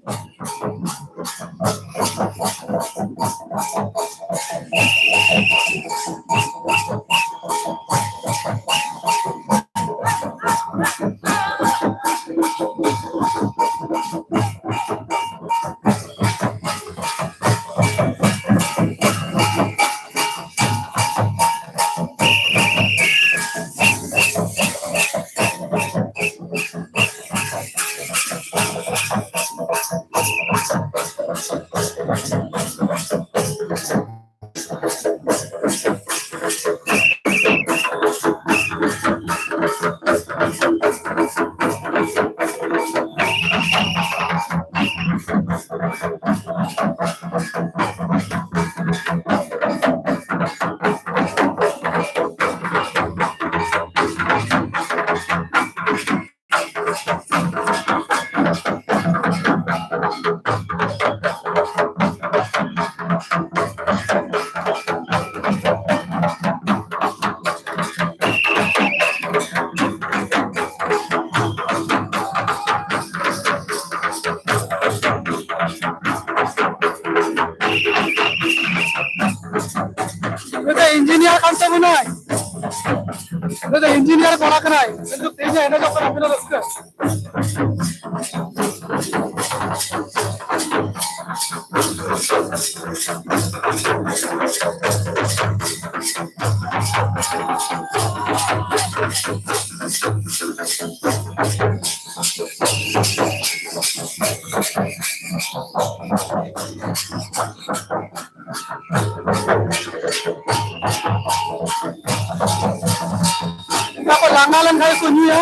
ᱩᱱᱤ ᱫᱚ ᱤᱧᱡᱤᱱᱤᱭᱟᱨ ᱠᱟᱱ ᱛᱟᱵᱚᱱᱟᱭ᱾ ᱩᱱᱤ ᱫᱚ ᱤᱧᱡᱤᱱᱤᱭᱟᱨ ᱠᱚᱲᱟ ᱠᱟᱱᱟᱭ᱾ ᱠᱤᱱᱛᱩ ᱛᱮᱦᱮᱧ ᱮᱱᱮᱡᱚᱜ ᱠᱟᱱᱟ ᱵᱤᱱᱟᱹ ᱨᱟᱹᱥᱠᱟᱹ᱾ ᱚᱱᱠᱟ ᱠᱚ ᱞᱟᱸᱜᱟ ᱞᱮᱱᱠᱷᱟᱱ ᱠᱚ ᱧᱩᱭᱟ᱾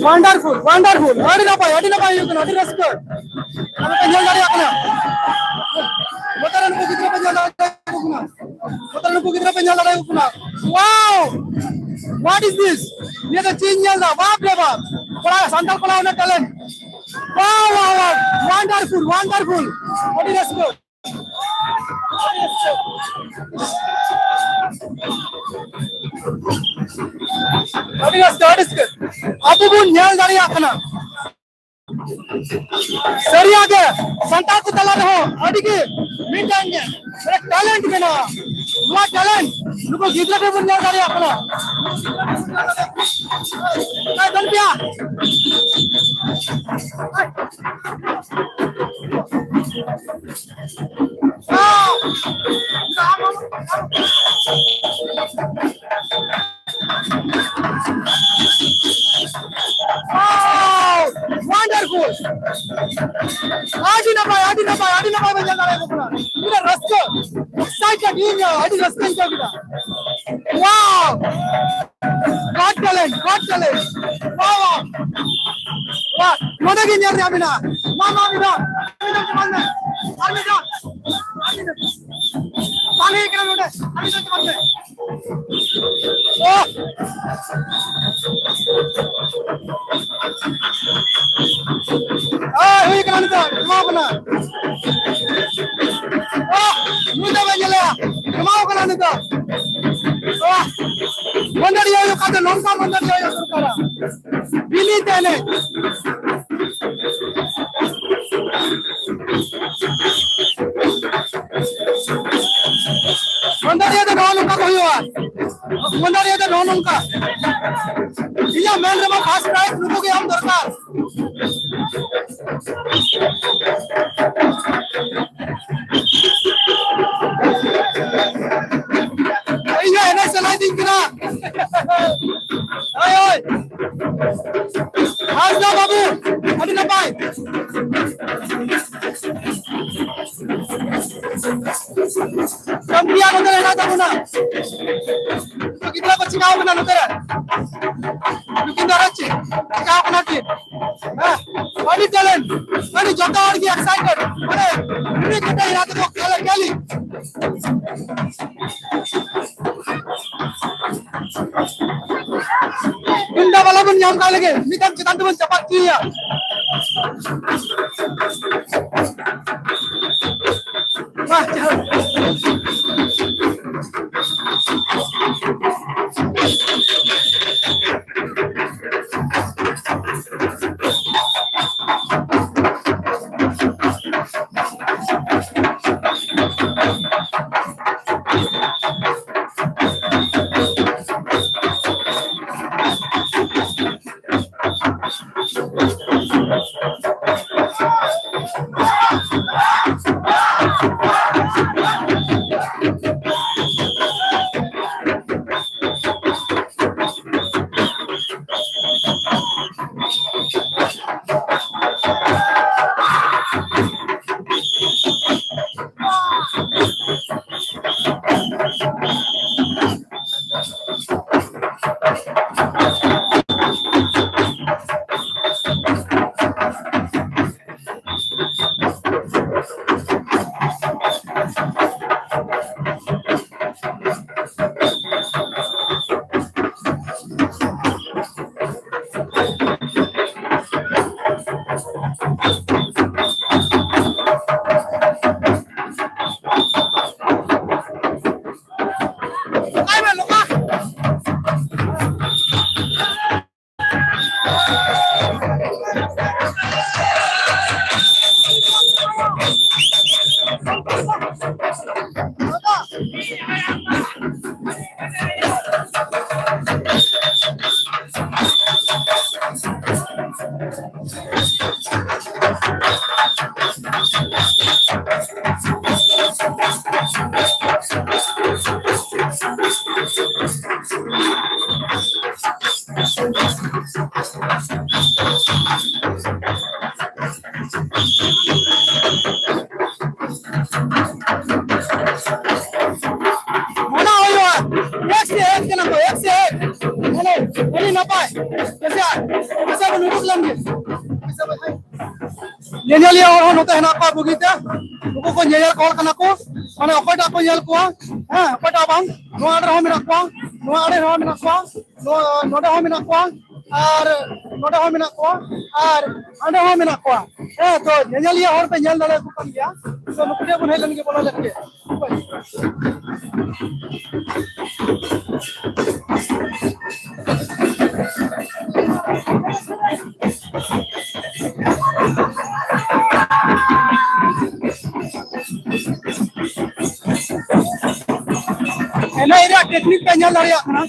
Wonderful, wonderful. ᱟᱹᱰᱤ ᱱᱟᱯᱟᱭ, ᱟᱹᱰᱤ ᱱᱟᱯᱟᱭ ᱦᱩᱭᱩᱜ ᱠᱟᱱᱟ, ᱟᱹᱰᱤ ᱨᱟᱹᱥᱠᱟᱹ᱾ ᱟᱯᱮ ᱯᱮ ᱧᱮᱞ ᱫᱟᱲᱮᱭᱟᱜ ᱠᱟᱱᱟ᱾ ᱱᱚᱛᱮ ᱨᱮᱱ ᱩᱱᱠᱩ ᱜᱤᱫᱽᱨᱟᱹ ᱯᱮ ᱧᱮᱞ ᱫᱟᱲᱮᱭᱟᱠᱚ ᱠᱟᱱᱟ᱾ ᱱᱚᱛᱮ ᱨᱮᱱ ᱩᱱᱠᱩ ᱜᱤᱫᱽᱨᱟᱹ ᱯᱮ ᱧᱮᱞ ᱫᱟᱲᱮᱭᱟᱠᱚ ᱠᱟᱱᱟ᱾ Wow! What is this? ᱱᱤᱭᱟᱹ ᱫᱚ ᱪᱮᱫ ᱤᱧ ᱧᱮᱞ ᱫᱟ? ᱵᱟᱯ ᱨᱮ ᱵᱟᱯ᱾ ᱠᱚᱲᱟ, ᱥᱟᱱᱛᱟᱲ ᱠᱚᱲᱟ ᱚᱱᱟ talent᱾ Wow, wow, wow! Wonderful, wonderful! ᱟᱹᱰᱤ ᱨᱟᱹᱥᱠᱟᱹ᱾ ᱟᱹᱰᱤ ᱨᱟᱹᱥᱠᱟᱹ, ᱟᱹᱰᱤ ᱨᱟᱹᱥᱠᱟᱹ᱾ ᱟᱵᱚ ᱵᱚᱱ ᱧᱮᱞ ᱫᱟᱲᱮᱭᱟᱜ ᱠᱟᱱᱟ᱾ ᱥᱟᱹᱨᱤᱭᱟᱜ ᱜᱮ ᱥᱟᱱᱛᱟᱲ ᱠᱚ ᱛᱟᱞᱟ ᱨᱮᱦᱚᱸ ᱟᱹᱰᱤ ᱜᱮ ᱢᱤᱫᱴᱟᱝ ᱜᱮ ᱢᱟᱱᱮ ᱴᱮᱞᱮᱱᱴ ᱢᱮᱱᱟᱜᱼᱟ᱾ ᱱᱚᱣᱟ ᱴᱮᱞᱮᱱᱴ ᱱᱩᱠᱩ ᱜᱤᱫᱽᱨᱟᱹ ᱴᱷᱮᱱ ᱵᱚᱱ ᱧᱮᱞ ᱫᱟᱲᱮᱭᱟᱜ ᱠᱟᱱᱟ᱾ ᱮᱭ ᱫᱚᱱ ᱯᱮᱭᱟ᱾ Wow! Wonderful! ᱟᱹᱰᱤ ᱱᱟᱯᱟᱭ, ᱟᱹᱰᱤ ᱱᱟᱯᱟᱭ, ᱟᱹᱰᱤ ᱱᱟᱯᱟᱭ ᱵᱮᱱ ᱧᱮᱞ ᱫᱟᱲᱮᱭᱟᱠᱚ ᱠᱟᱱᱟ᱾ ᱛᱤᱱᱟᱹᱜ ᱨᱟᱹᱥᱠᱟᱹ, excited, ᱤᱧ ᱟᱹᱰᱤ ᱨᱟᱹᱥᱠᱟᱹᱧ ᱟᱹᱭᱠᱟᱹᱣ ᱠᱮᱫᱟ᱾ Wow! God talent, God talent. Wow, wow. ᱱᱚᱰᱮ ᱜᱮ ᱧᱮᱞ ᱧᱟᱢ ᱮᱱᱟ᱾ ᱢᱟ, ᱢᱟ, ᱢᱤᱫ ᱫᱷᱟᱣ᱾ ᱟᱨ ᱢᱤᱫ ᱫᱷᱟᱣ᱾ ᱟᱨ ᱢᱤᱫ ᱫᱷᱟᱣ᱾ ᱟᱨ ᱢᱤᱫ ᱫᱷᱟᱣ᱾ ᱵᱟᱝ ᱦᱩᱭ ᱠᱟᱱᱟ ᱱᱚᱰᱮ᱾ ᱟᱨ ᱢᱤᱫ ᱫᱷᱟᱣ ᱪᱟᱵᱟᱜ ᱢᱮ᱾ ᱳᱦ! ᱳᱭ, ᱦᱩᱭ ᱠᱟᱱᱟ ᱱᱤᱛᱚᱜ, ᱮᱢᱟᱣ ᱠᱟᱱᱟ᱾ ᱳᱦ! ᱱᱩᱭ ᱫᱚ ᱵᱟᱭ ᱧᱮᱞᱮᱭᱟ, ᱮᱢᱟᱣ ᱠᱟᱱᱟ ᱱᱤᱛᱚᱜ᱾ ᱳᱦ! ᱢᱟᱹᱫᱟᱹᱲᱤᱭᱟᱹ ᱦᱩᱭᱩᱜ ᱠᱷᱟᱱ ᱫᱚ ᱱᱚᱝᱠᱟ ᱢᱟᱹᱫᱟᱹᱲᱤᱭᱟᱹ ᱦᱩᱭᱩᱜ ᱫᱚᱨᱠᱟᱨᱟ᱾ ᱵᱤᱞᱤ ᱛᱮ ᱮᱱᱮᱡ᱾ ᱢᱟᱹᱫᱟᱹᱲᱤᱭᱟᱹ ᱫᱚ ᱱᱚᱜᱼᱚ ᱱᱚᱝᱠᱟ ᱠᱚ ᱦᱩᱭᱩᱜᱼᱟ᱾ ᱢᱟᱹᱫᱟᱹᱲᱤᱭᱟᱹ ᱫᱚ ᱱᱚᱜᱼᱚ ᱱᱚᱝᱠᱟ᱾ ᱤᱧᱟᱹᱜ ᱢᱮᱱ ᱨᱮᱢᱟ first prize ᱱᱩᱠᱩ ᱜᱮ ᱮᱢ ᱫᱚᱨᱠᱟᱨ᱾ ᱤᱧ ᱦᱚᱸ ᱮᱱᱮᱡ ᱥᱟᱱᱟᱭᱤᱫᱤᱧ ᱠᱟᱱᱟ᱾ ᱦᱳᱭ, ᱦᱳᱭ᱾ ᱦᱟᱸᱥᱫᱟ ᱵᱟᱹᱵᱩ, ᱟᱹᱰᱤ ᱱᱟᱯᱟᱭ᱾ ᱠᱟᱢᱯᱤᱭᱟ ᱱᱚᱛᱮ ᱨᱮ ᱦᱮᱱᱟᱜ ᱛᱟᱵᱚᱱᱟ᱾ ᱜᱤᱫᱽᱨᱟᱹ ᱠᱚ ᱪᱤᱠᱟᱣ ᱠᱟᱱᱟ ᱱᱚᱛᱮ ᱨᱮ? ᱱᱩᱠᱤᱱ ᱫᱚ ᱟᱨᱚ ᱪᱮᱫ ᱪᱤᱠᱟᱣ ᱠᱟᱱᱟ ᱠᱤᱱ? ᱦᱮᱸ, ᱟᱹᱰᱤ talent, ᱟᱹᱰᱤ ᱡᱚᱛᱚ ᱦᱚᱲ ᱜᱮ excited᱾ ᱢᱟᱱᱮ, ᱱᱩᱭ ᱠᱟᱴᱟ ᱦᱮᱱᱟᱜ ᱛᱟᱠᱚ ᱠᱷᱮᱞ ᱠᱷᱮᱞᱤ᱾ ᱰᱩᱱᱰᱟ ᱵᱟᱞᱟ ᱵᱚᱱ ᱧᱟᱢ ᱠᱟᱭ ᱞᱮᱜᱮ, ᱢᱤᱫ ᱫᱷᱟᱣ ᱪᱮᱛᱟᱱ ᱛᱮᱵᱚᱱ ᱪᱟᱯᱟᱫ ᱦᱚᱪᱚᱭᱮᱭᱟ᱾ ᱵᱟᱦ, ᱡᱟᱦᱳᱠ᱾ ᱢᱟᱱᱟᱣ ᱦᱩᱭᱩᱜᱼᱟ᱾ ᱮᱠ ᱥᱮ ᱮᱠ ᱠᱟᱱᱟ ᱠᱚ, ᱮᱠ ᱥᱮ ᱮᱠ᱾ ᱢᱟᱱᱮ, ᱟᱹᱰᱤ ᱱᱟᱯᱟᱭ᱾ ᱯᱚᱭᱥᱟ, ᱯᱚᱭᱥᱟ ᱵᱚᱱ ᱩᱰᱩᱠ ᱞᱮᱱ ᱜᱮ᱾ ᱯᱚᱭᱥᱟ ᱵᱚᱱ, ᱧᱮᱧᱮᱞᱤᱭᱟᱹ ᱦᱚᱲ ᱦᱚᱸ ᱱᱚᱛᱮ ᱦᱮᱱᱟᱜ ᱠᱚᱣᱟ ᱵᱩᱜᱤᱛᱮ᱾ ᱱᱩᱠᱩ ᱠᱚ ᱧᱮᱧᱮᱞ ᱠᱚ ᱦᱚᱲ ᱠᱟᱱᱟ ᱠᱚ᱾ ᱢᱟᱱᱮ, ᱚᱠᱚᱭᱴᱟᱜ ᱠᱚ ᱧᱮᱞ ᱠᱚᱣᱟ? ᱦᱮᱸ, ᱚᱠᱚᱭᱴᱟᱜ ᱵᱟᱝ? ᱱᱚᱣᱟ ᱟᱲᱮ ᱨᱮᱦᱚᱸ ᱢᱮᱱᱟᱜ ᱠᱚᱣᱟ, ᱱᱚᱣᱟ ᱟᱲᱮ ᱨᱮᱦᱚᱸ ᱢᱮᱱᱟᱜ ᱠᱚᱣᱟ, ᱱᱚᱣᱟ, ᱱᱚᱰᱮ ᱦᱚᱸ ᱢᱮᱱᱟᱜ ᱠᱚᱣᱟ, ᱟᱨ ᱱᱚᱰᱮ ᱦᱚᱸ ᱢᱮᱱᱟᱜ ᱠᱚᱣᱟ, ᱟᱨ ᱦᱟᱸᱰᱮ ᱦᱚᱸ ᱢᱮᱱᱟᱜ ᱠᱚᱣᱟ᱾ ᱦᱮᱸ, ᱛᱚ ᱧᱮᱧᱮᱞᱤᱭᱟᱹ ᱦᱚᱲ ᱯᱮ ᱧᱮᱞ ᱫᱟᱲᱮᱭᱟᱠᱚ ᱠᱟᱱ ᱜᱮᱭᱟ᱾ ᱛᱚ ᱱᱩᱠᱩ ᱴᱷᱮᱱ ᱵᱚᱱ ᱦᱮᱡ ᱞᱮᱱ ᱜᱮ, ᱵᱚᱞᱚ ᱞᱮᱱ ᱜᱮ᱾ ᱱᱤᱛ ᱯᱮ ᱧᱮᱞ ᱫᱟᱲᱮᱭᱟᱜ ᱠᱟᱱᱟ᱾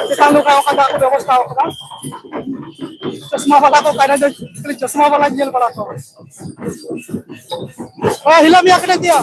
ᱪᱮᱛᱟᱱ ᱨᱮ ᱚᱠᱟ ᱫᱟᱜ ᱠᱚ ᱵᱮᱵᱚᱥᱛᱷᱟ ᱟᱠᱟᱫᱟ᱾ ᱪᱚᱥᱢᱟ ᱵᱟᱞᱟ ᱠᱚ ᱠᱟᱭᱨᱟ ᱫᱚ ᱠᱷᱟᱹᱞᱤ ᱪᱚᱥᱢᱟ ᱵᱟᱞᱟ ᱧᱮᱞ ᱵᱟᱲᱟ ᱠᱚ᱾ ᱦᱮᱸ, ᱦᱤᱞᱟᱹ ᱢᱮᱭᱟ ᱠᱟᱹᱴᱤᱡ ᱛᱮᱭᱟ᱾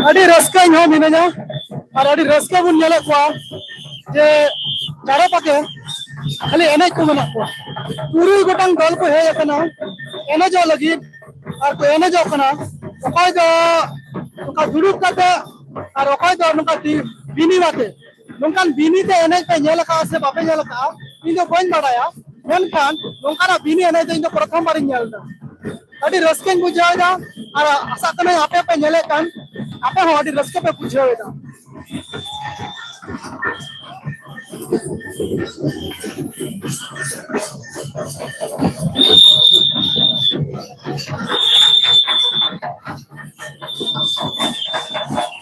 ᱟᱹᱰᱤ ᱨᱟᱹᱥᱠᱟᱹ ᱤᱧ ᱦᱚᱸ ᱢᱤᱱᱟᱹᱧᱟ ᱟᱨ ᱟᱹᱰᱤ ᱨᱟᱹᱥᱠᱟᱹ ᱵᱚᱱ ᱧᱮᱞᱮᱫ ᱠᱚᱣᱟ ᱡᱮ ᱪᱟᱲᱮ ᱯᱟᱠᱮ ᱠᱷᱟᱹᱞᱤ ᱮᱱᱮᱡ ᱠᱚ ᱢᱮᱱᱟᱜ ᱠᱚᱣᱟ᱾ ᱛᱩᱨᱩᱭ ᱜᱚᱴᱟᱝ ᱫᱚᱞ ᱠᱚ ᱦᱮᱡ ᱟᱠᱟᱱᱟ ᱮᱱᱮᱡᱚᱜ ᱞᱟᱹᱜᱤᱫ ᱟᱨ ᱠᱚ ᱮᱱᱮᱡᱚᱜ ᱠᱟᱱᱟ᱾ ᱚᱠᱚᱭ ᱫᱚ ᱱᱚᱝᱠᱟ ᱫᱩᱲᱩᱵ ᱠᱟᱛᱮ ᱟᱨ ᱚᱠᱚᱭ ᱫᱚ ᱱᱚᱝᱠᱟ ᱵᱤᱱᱤ ᱟᱛᱮ᱾ ᱱᱚᱝᱠᱟᱱ ᱵᱤᱱᱤ ᱛᱮ ᱮᱱᱮᱡ ᱯᱮ ᱧᱮᱞ ᱟᱠᱟᱫᱼᱟ ᱥᱮ ᱵᱟᱯᱮ ᱧᱮᱞ ᱟᱠᱟᱫᱼᱟ, ᱤᱧ ᱫᱚ ᱵᱟᱹᱧ ᱵᱟᱲᱟᱭᱟ, ᱢᱮᱱᱠᱷᱟᱱ ᱱᱚᱝᱠᱟᱱᱟᱜ ᱵᱤᱱᱤ ᱮᱱᱮᱡ ᱫᱚ ᱤᱧ ᱫᱚ ᱯᱨᱚᱛᱷᱚᱢ ᱵᱟᱨᱤᱧ ᱧᱮᱞ ᱮᱫᱟ᱾ ᱟᱹᱰᱤ ᱨᱟᱹᱥᱠᱟᱹᱧ ᱵᱩᱡᱷᱟᱹᱣ ᱮᱫᱟ ᱟᱨ ᱟᱥᱟᱜ ᱠᱟᱹᱱᱟᱹᱧ ᱟᱯᱮ ᱯᱮ ᱧᱮᱞᱮᱫ ᱠᱟᱱ ᱟᱯᱮ ᱦᱚᱸ ᱟᱹᱰᱤ ᱨᱟᱹᱥᱠᱟᱹ ᱯᱮ ᱵᱩᱡᱷᱟᱹᱣ ᱮᱫᱟ᱾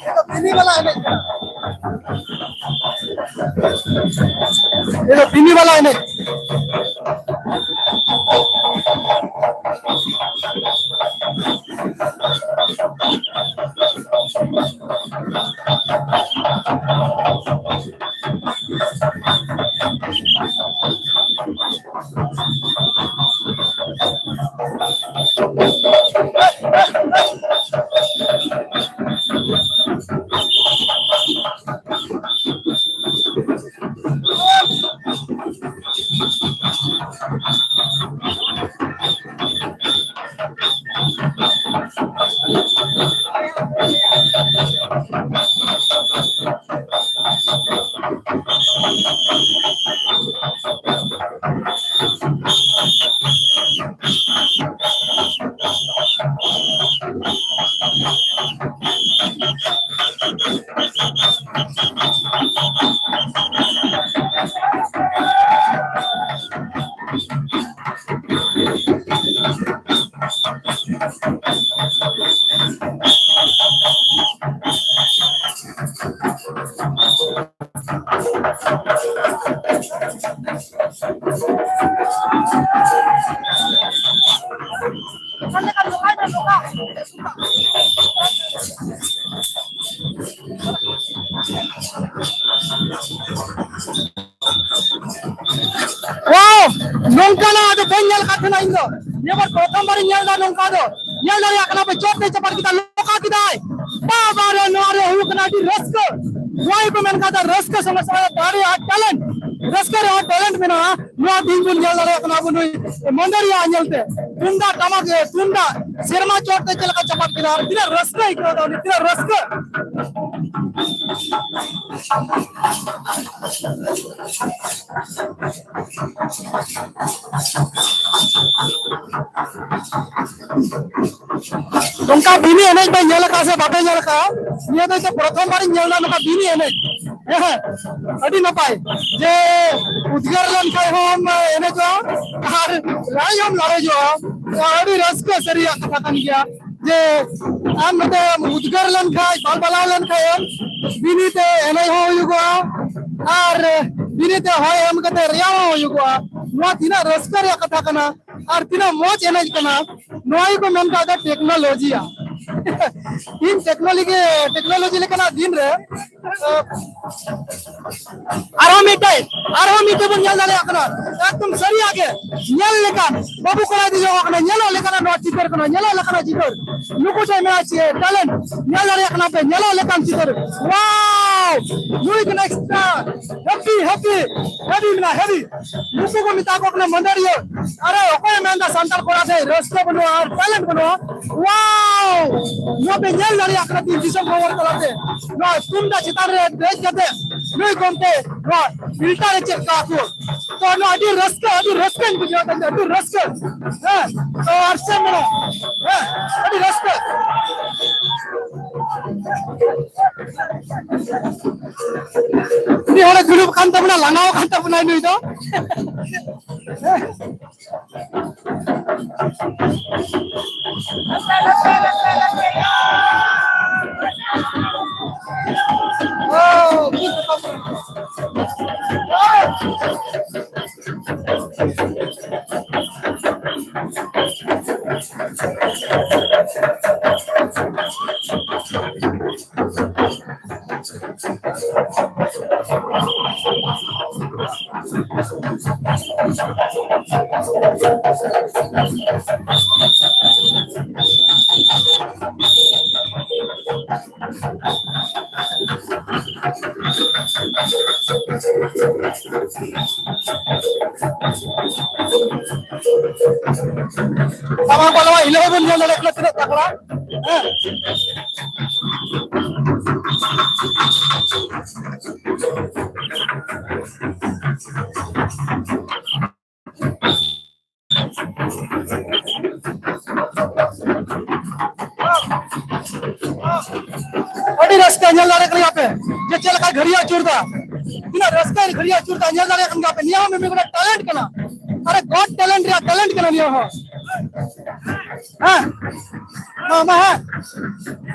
ᱱᱤᱭᱟᱹ ᱫᱚ ᱵᱤᱱᱤ ᱵᱟᱞᱟ ᱮᱱᱮᱡ ᱠᱟᱱᱟ᱾ ᱱᱤᱭᱟᱹ ᱫᱚ ᱵᱤᱱᱤ ᱵᱟᱞᱟ ᱮᱱᱮᱡ᱾ ᱳ, ᱱᱚᱝᱠᱟᱱᱟᱜ ᱫᱚ ᱵᱟᱹᱧ ᱧᱮᱞ ᱟᱠᱟᱫ ᱛᱟᱦᱮᱱᱟ ᱤᱧ ᱫᱚ᱾ ᱱᱤᱭᱟᱹ ᱵᱟᱨ ᱯᱨᱚᱛᱷᱚᱢ ᱵᱟᱨᱤᱧ ᱧᱮᱞ ᱮᱫᱟ ᱱᱚᱝᱠᱟ ᱫᱚ᱾ ᱧᱮᱞ ᱫᱟᱲᱮᱭᱟᱜ ᱠᱟᱱᱟ ᱯᱮ, ᱪᱚᱴ ᱛᱮ ᱪᱟᱯᱟᱫ ᱠᱮᱫᱟ, ᱞᱚᱠᱟ ᱠᱮᱫᱟᱭ᱾ ᱵᱟᱵᱟ ᱨᱮ, ᱱᱚᱣᱟ ᱨᱮ ᱦᱩᱭᱩᱜ ᱠᱟᱱᱟ ᱟᱹᱰᱤ ᱨᱟᱹᱥᱠᱟᱹ᱾ ᱱᱚᱣᱟ ᱜᱮᱠᱚ ᱢᱮᱱ ᱠᱟᱫᱟ ᱨᱟᱹᱥᱠᱟᱹ ᱥᱚᱸᱜᱮ ᱥᱚᱸᱜᱮ ᱫᱟᱲᱮ ᱟᱨ talent᱾ ᱨᱟᱹᱥᱠᱟᱹ ᱨᱮᱦᱚᱸ talent ᱢᱮᱱᱟᱜᱼᱟ᱾ ᱱᱚᱣᱟ ᱫᱤᱱ ᱵᱚᱱ ᱧᱮᱞ ᱫᱟᱲᱮᱭᱟᱜ ᱠᱟᱱᱟ ᱟᱵᱚ ᱱᱩᱭ ᱢᱟᱹᱫᱟᱹᱲᱤᱭᱟᱹ ᱧᱮᱞᱛᱮ᱾ ᱛᱩᱢᱫᱟᱜ ᱴᱟᱢᱟᱠ, ᱮ, ᱛᱩᱢᱫᱟᱜ ᱥᱮᱨᱢᱟ ᱪᱚᱴ ᱛᱮ ᱪᱮᱫ ᱞᱮᱠᱟ ᱪᱟᱯᱟᱫ ᱠᱮᱫᱟ ᱟᱨ ᱛᱤᱱᱟᱹᱜ ᱨᱟᱹᱥᱠᱟᱹ ᱟᱹᱭᱠᱟᱹᱣ ᱮᱫᱟ ᱩᱱᱤ, ᱛᱤᱱᱟᱹᱜ ᱨᱟᱹᱥᱠᱟᱹ᱾ ᱱᱚᱝᱠᱟ ᱵᱤᱱᱤ ᱮᱱᱮᱡ ᱯᱮ ᱧᱮᱞ ᱟᱠᱟᱫᱼᱟ ᱥᱮ ᱵᱟᱯᱮ ᱧᱮᱞ ᱟᱠᱟᱫᱼᱟ? ᱱᱤᱭᱟᱹ ᱫᱚ ᱯᱨᱚᱛᱷᱚᱢ ᱵᱟᱨᱤᱧ ᱧᱮᱞ ᱮᱫᱟ ᱱᱚᱝᱠᱟ ᱵᱤᱱᱤ ᱮᱱᱮᱡ᱾ ᱦᱮᱸ, ᱟᱹᱰᱤ ᱱᱟᱯᱟᱭ᱾ ᱡᱮ ᱩᱫᱽᱜᱟᱹᱨ ᱞᱮᱱ ᱠᱷᱟᱡ ᱦᱚᱸᱢ ᱮᱱᱮᱡᱚᱜᱼᱟ ᱟᱨ ᱞᱟᱲᱮᱡ ᱦᱚᱸᱢ ᱞᱟᱲᱮᱡᱚᱜᱼᱟ᱾ ᱟᱹᱰᱤ ᱨᱟᱹᱥᱠᱟᱹ ᱥᱟᱹᱨᱤᱭᱟᱜ ᱠᱟᱛᱷᱟ ᱠᱟᱱ ᱜᱮᱭᱟ᱾ ᱡᱮ ᱟᱢ ᱱᱚᱛᱮ ᱩᱫᱽᱜᱟᱹᱨ ᱞᱮᱱ ᱠᱷᱟᱡ, ᱵᱟᱞᱵᱟᱞᱟᱣ ᱞᱮᱱ ᱠᱷᱟᱡ ᱮᱢ, ᱵᱤᱱᱤ ᱛᱮ ᱮᱱᱮᱡ ᱦᱚᱸ ᱦᱩᱭᱩᱜᱚᱜᱼᱟ ᱟᱨ ᱵᱤᱱᱤ ᱛᱮ ᱦᱚᱭ ᱮᱢ ᱠᱟᱛᱮ ᱨᱮᱭᱟᱲ ᱦᱚᱸ ᱦᱩᱭᱩᱜᱚᱜᱼᱟ᱾ ᱱᱚᱣᱟ ᱛᱤᱱᱟᱹᱜ ᱨᱟᱹᱥᱠᱟᱹ ᱨᱮᱭᱟᱜ ᱠᱟᱛᱷᱟ ᱠᱟᱱᱟ ᱟᱨ ᱛᱤᱱᱟᱹᱜ ᱢᱚᱡᱽ ᱮᱱᱮᱡ ᱠᱟᱱᱟ᱾ ᱱᱚᱣᱟ ᱜᱮᱠᱚ ᱢᱮᱱ ᱠᱟᱣᱫᱟ ᱴᱮᱠᱱᱳᱞᱚᱡᱤᱭᱟ᱾ ᱤᱧ ᱴᱮᱠᱱᱳᱞᱚᱡᱤ, ᱴᱮᱠᱱᱳᱞᱚᱡᱤ ᱞᱮᱠᱟᱱᱟᱜ ᱫᱤᱱ ᱨᱮ, ᱟᱨᱦᱚᱸ ᱢᱤᱫᱴᱮᱡ, ᱟᱨᱦᱚᱸ ᱢᱤᱫᱴᱮᱡ ᱵᱚᱱ ᱧᱮᱞ ᱫᱟᱲᱮᱭᱟᱜ ᱠᱟᱱᱟ᱾ ᱮᱠᱫᱚᱢ ᱥᱟᱹᱨᱤᱭᱟᱜ ᱜᱮ ᱧᱮᱞ ᱞᱮᱠᱟᱱ, ᱵᱟᱹᱵᱩ ᱠᱚᱲᱟᱭ ᱫᱮᱡᱚᱜ ᱠᱟᱱᱟ, ᱧᱮᱞᱚᱜ ᱞᱮᱠᱟᱱᱟᱜ ᱱᱚᱣᱟ ᱪᱤᱛᱟᱹᱨ ᱠᱟᱱᱟ, ᱧᱮᱞᱚᱜ ᱞᱮᱠᱟᱱᱟᱜ ᱪᱤᱛᱟᱹᱨ᱾ ᱱᱩᱠᱩ ᱴᱷᱮᱱ ᱢᱮᱱᱟᱜᱼᱟ ᱪᱮ talent, ᱧᱮᱞ ᱫᱟᱲᱮᱭᱟᱜ ᱠᱟᱱᱟ ᱯᱮ, ᱧᱮᱞᱚᱜ ᱞᱮᱠᱟᱱ ᱪᱤᱛᱟᱹᱨ᱾ Wow! ᱱᱩᱭ ᱠᱟᱱᱟ extra heavy, heavy, heavy ᱢᱮᱱᱟᱜᱼᱟ, heavy᱾ ᱱᱩᱠᱩ ᱠᱚ ᱢᱮᱛᱟ ᱠᱚ ᱠᱟᱱᱟ ᱢᱟᱹᱫᱟᱹᱲᱤᱭᱟᱹ᱾ ᱟᱨᱮ, ᱚᱠᱚᱭᱮ ᱢᱮᱱᱫᱟ ᱥᱟᱱᱛᱟᱲ ᱠᱚᱲᱟ ᱴᱷᱮᱱ ᱨᱟᱹᱥᱠᱟᱹ ᱵᱟᱹᱱᱩᱜᱼᱟ ᱟᱨ talent ᱵᱟᱹᱱᱩᱜᱼᱟ? Wow! ᱱᱚᱣᱟ ᱯᱮ ᱧᱮᱞ ᱫᱟᱲᱮᱭᱟᱜ ᱠᱟᱱᱟ ᱛᱤᱦᱤᱧ ᱫᱤᱥᱚᱢ ᱠᱷᱚᱵᱚᱨ ᱛᱟᱞᱟᱛᱮ᱾ ᱱᱚᱣᱟ ᱛᱩᱢᱫᱟᱜ ᱪᱮᱛᱟᱱ ᱨᱮ ᱫᱮᱡ ᱠᱟᱛᱮ ᱱᱩᱭ ᱜᱚᱢᱠᱮ ᱱᱚᱣᱟ filter ᱮ ᱪᱮᱫ ᱠᱟᱜ ᱠᱚ᱾ ᱛᱚ, ᱱᱚᱣᱟ ᱟᱹᱰᱤ ᱨᱟᱹᱥᱠᱟᱹ, ᱟᱹᱰᱤ ᱨᱟᱹᱥᱠᱟᱹᱧ ᱵᱩᱡᱷᱟᱹᱣ ᱮᱫᱟ, ᱟᱹᱰᱤ ᱨᱟᱹᱥᱠᱟᱹ᱾ ᱦᱮᱸ, ᱛᱚ, ᱟᱨ ᱪᱮᱫ ᱢᱮᱱᱟ? ᱦᱮᱸ, ᱟᱹᱰᱤ ᱨᱟᱹᱥᱠᱟᱹ᱾ ᱩᱱᱤ ᱦᱚᱲᱮ ᱫᱩᱲᱩᱵ ᱠᱟᱱ ᱛᱟᱵᱚᱱᱟ, ᱞᱟᱸᱜᱟᱣ ᱠᱟᱱ ᱛᱟᱵᱚᱱᱟᱭ ᱱᱩᱭ ᱫᱚ᱾ ᱥᱟᱢᱟᱝ ᱯᱟᱦᱴᱟ ᱦᱤᱞᱟᱹᱣ ᱵᱚᱱ ᱧᱮᱞ ᱫᱟᱲᱮᱭᱟᱜ ᱠᱟᱱᱟ ᱛᱤᱱᱟᱹᱜ ᱛᱟᱜᱲᱟ᱾ ᱦᱮᱸ᱾ ᱟᱹᱰᱤ ᱨᱟᱹᱥᱠᱟᱹ ᱧᱮᱞ ᱫᱟᱲᱮᱭᱟᱜ ᱠᱟᱱ ᱜᱮᱭᱟ ᱯᱮ ᱡᱮ ᱪᱮᱫ ᱞᱮᱠᱟ ᱜᱷᱟᱹᱲᱤ ᱟᱹᱪᱩᱨ ᱫᱟ, ᱛᱤᱱᱟᱹᱜ ᱨᱟᱹᱥᱠᱟᱹ ᱜᱷᱟᱹᱲᱤ ᱟᱹᱪᱩᱨ ᱫᱟ, ᱧᱮᱞ ᱫᱟᱲᱮᱭᱟᱜ ᱠᱟᱱ ᱜᱮᱭᱟ ᱯᱮ᱾ ᱱᱤᱭᱟᱹ ᱦᱚᱸ ᱢᱤᱫ ᱜᱚᱴᱟ talent ᱠᱟᱱᱟ᱾ ᱟᱨᱮ God talent ᱨᱮᱭᱟᱜ talent ᱠᱟᱱᱟ ᱱᱤᱭᱟᱹ ᱦᱚᱸ᱾ ᱦᱮᱸ, ᱢᱟ, ᱢᱟ, ᱦᱮᱸ᱾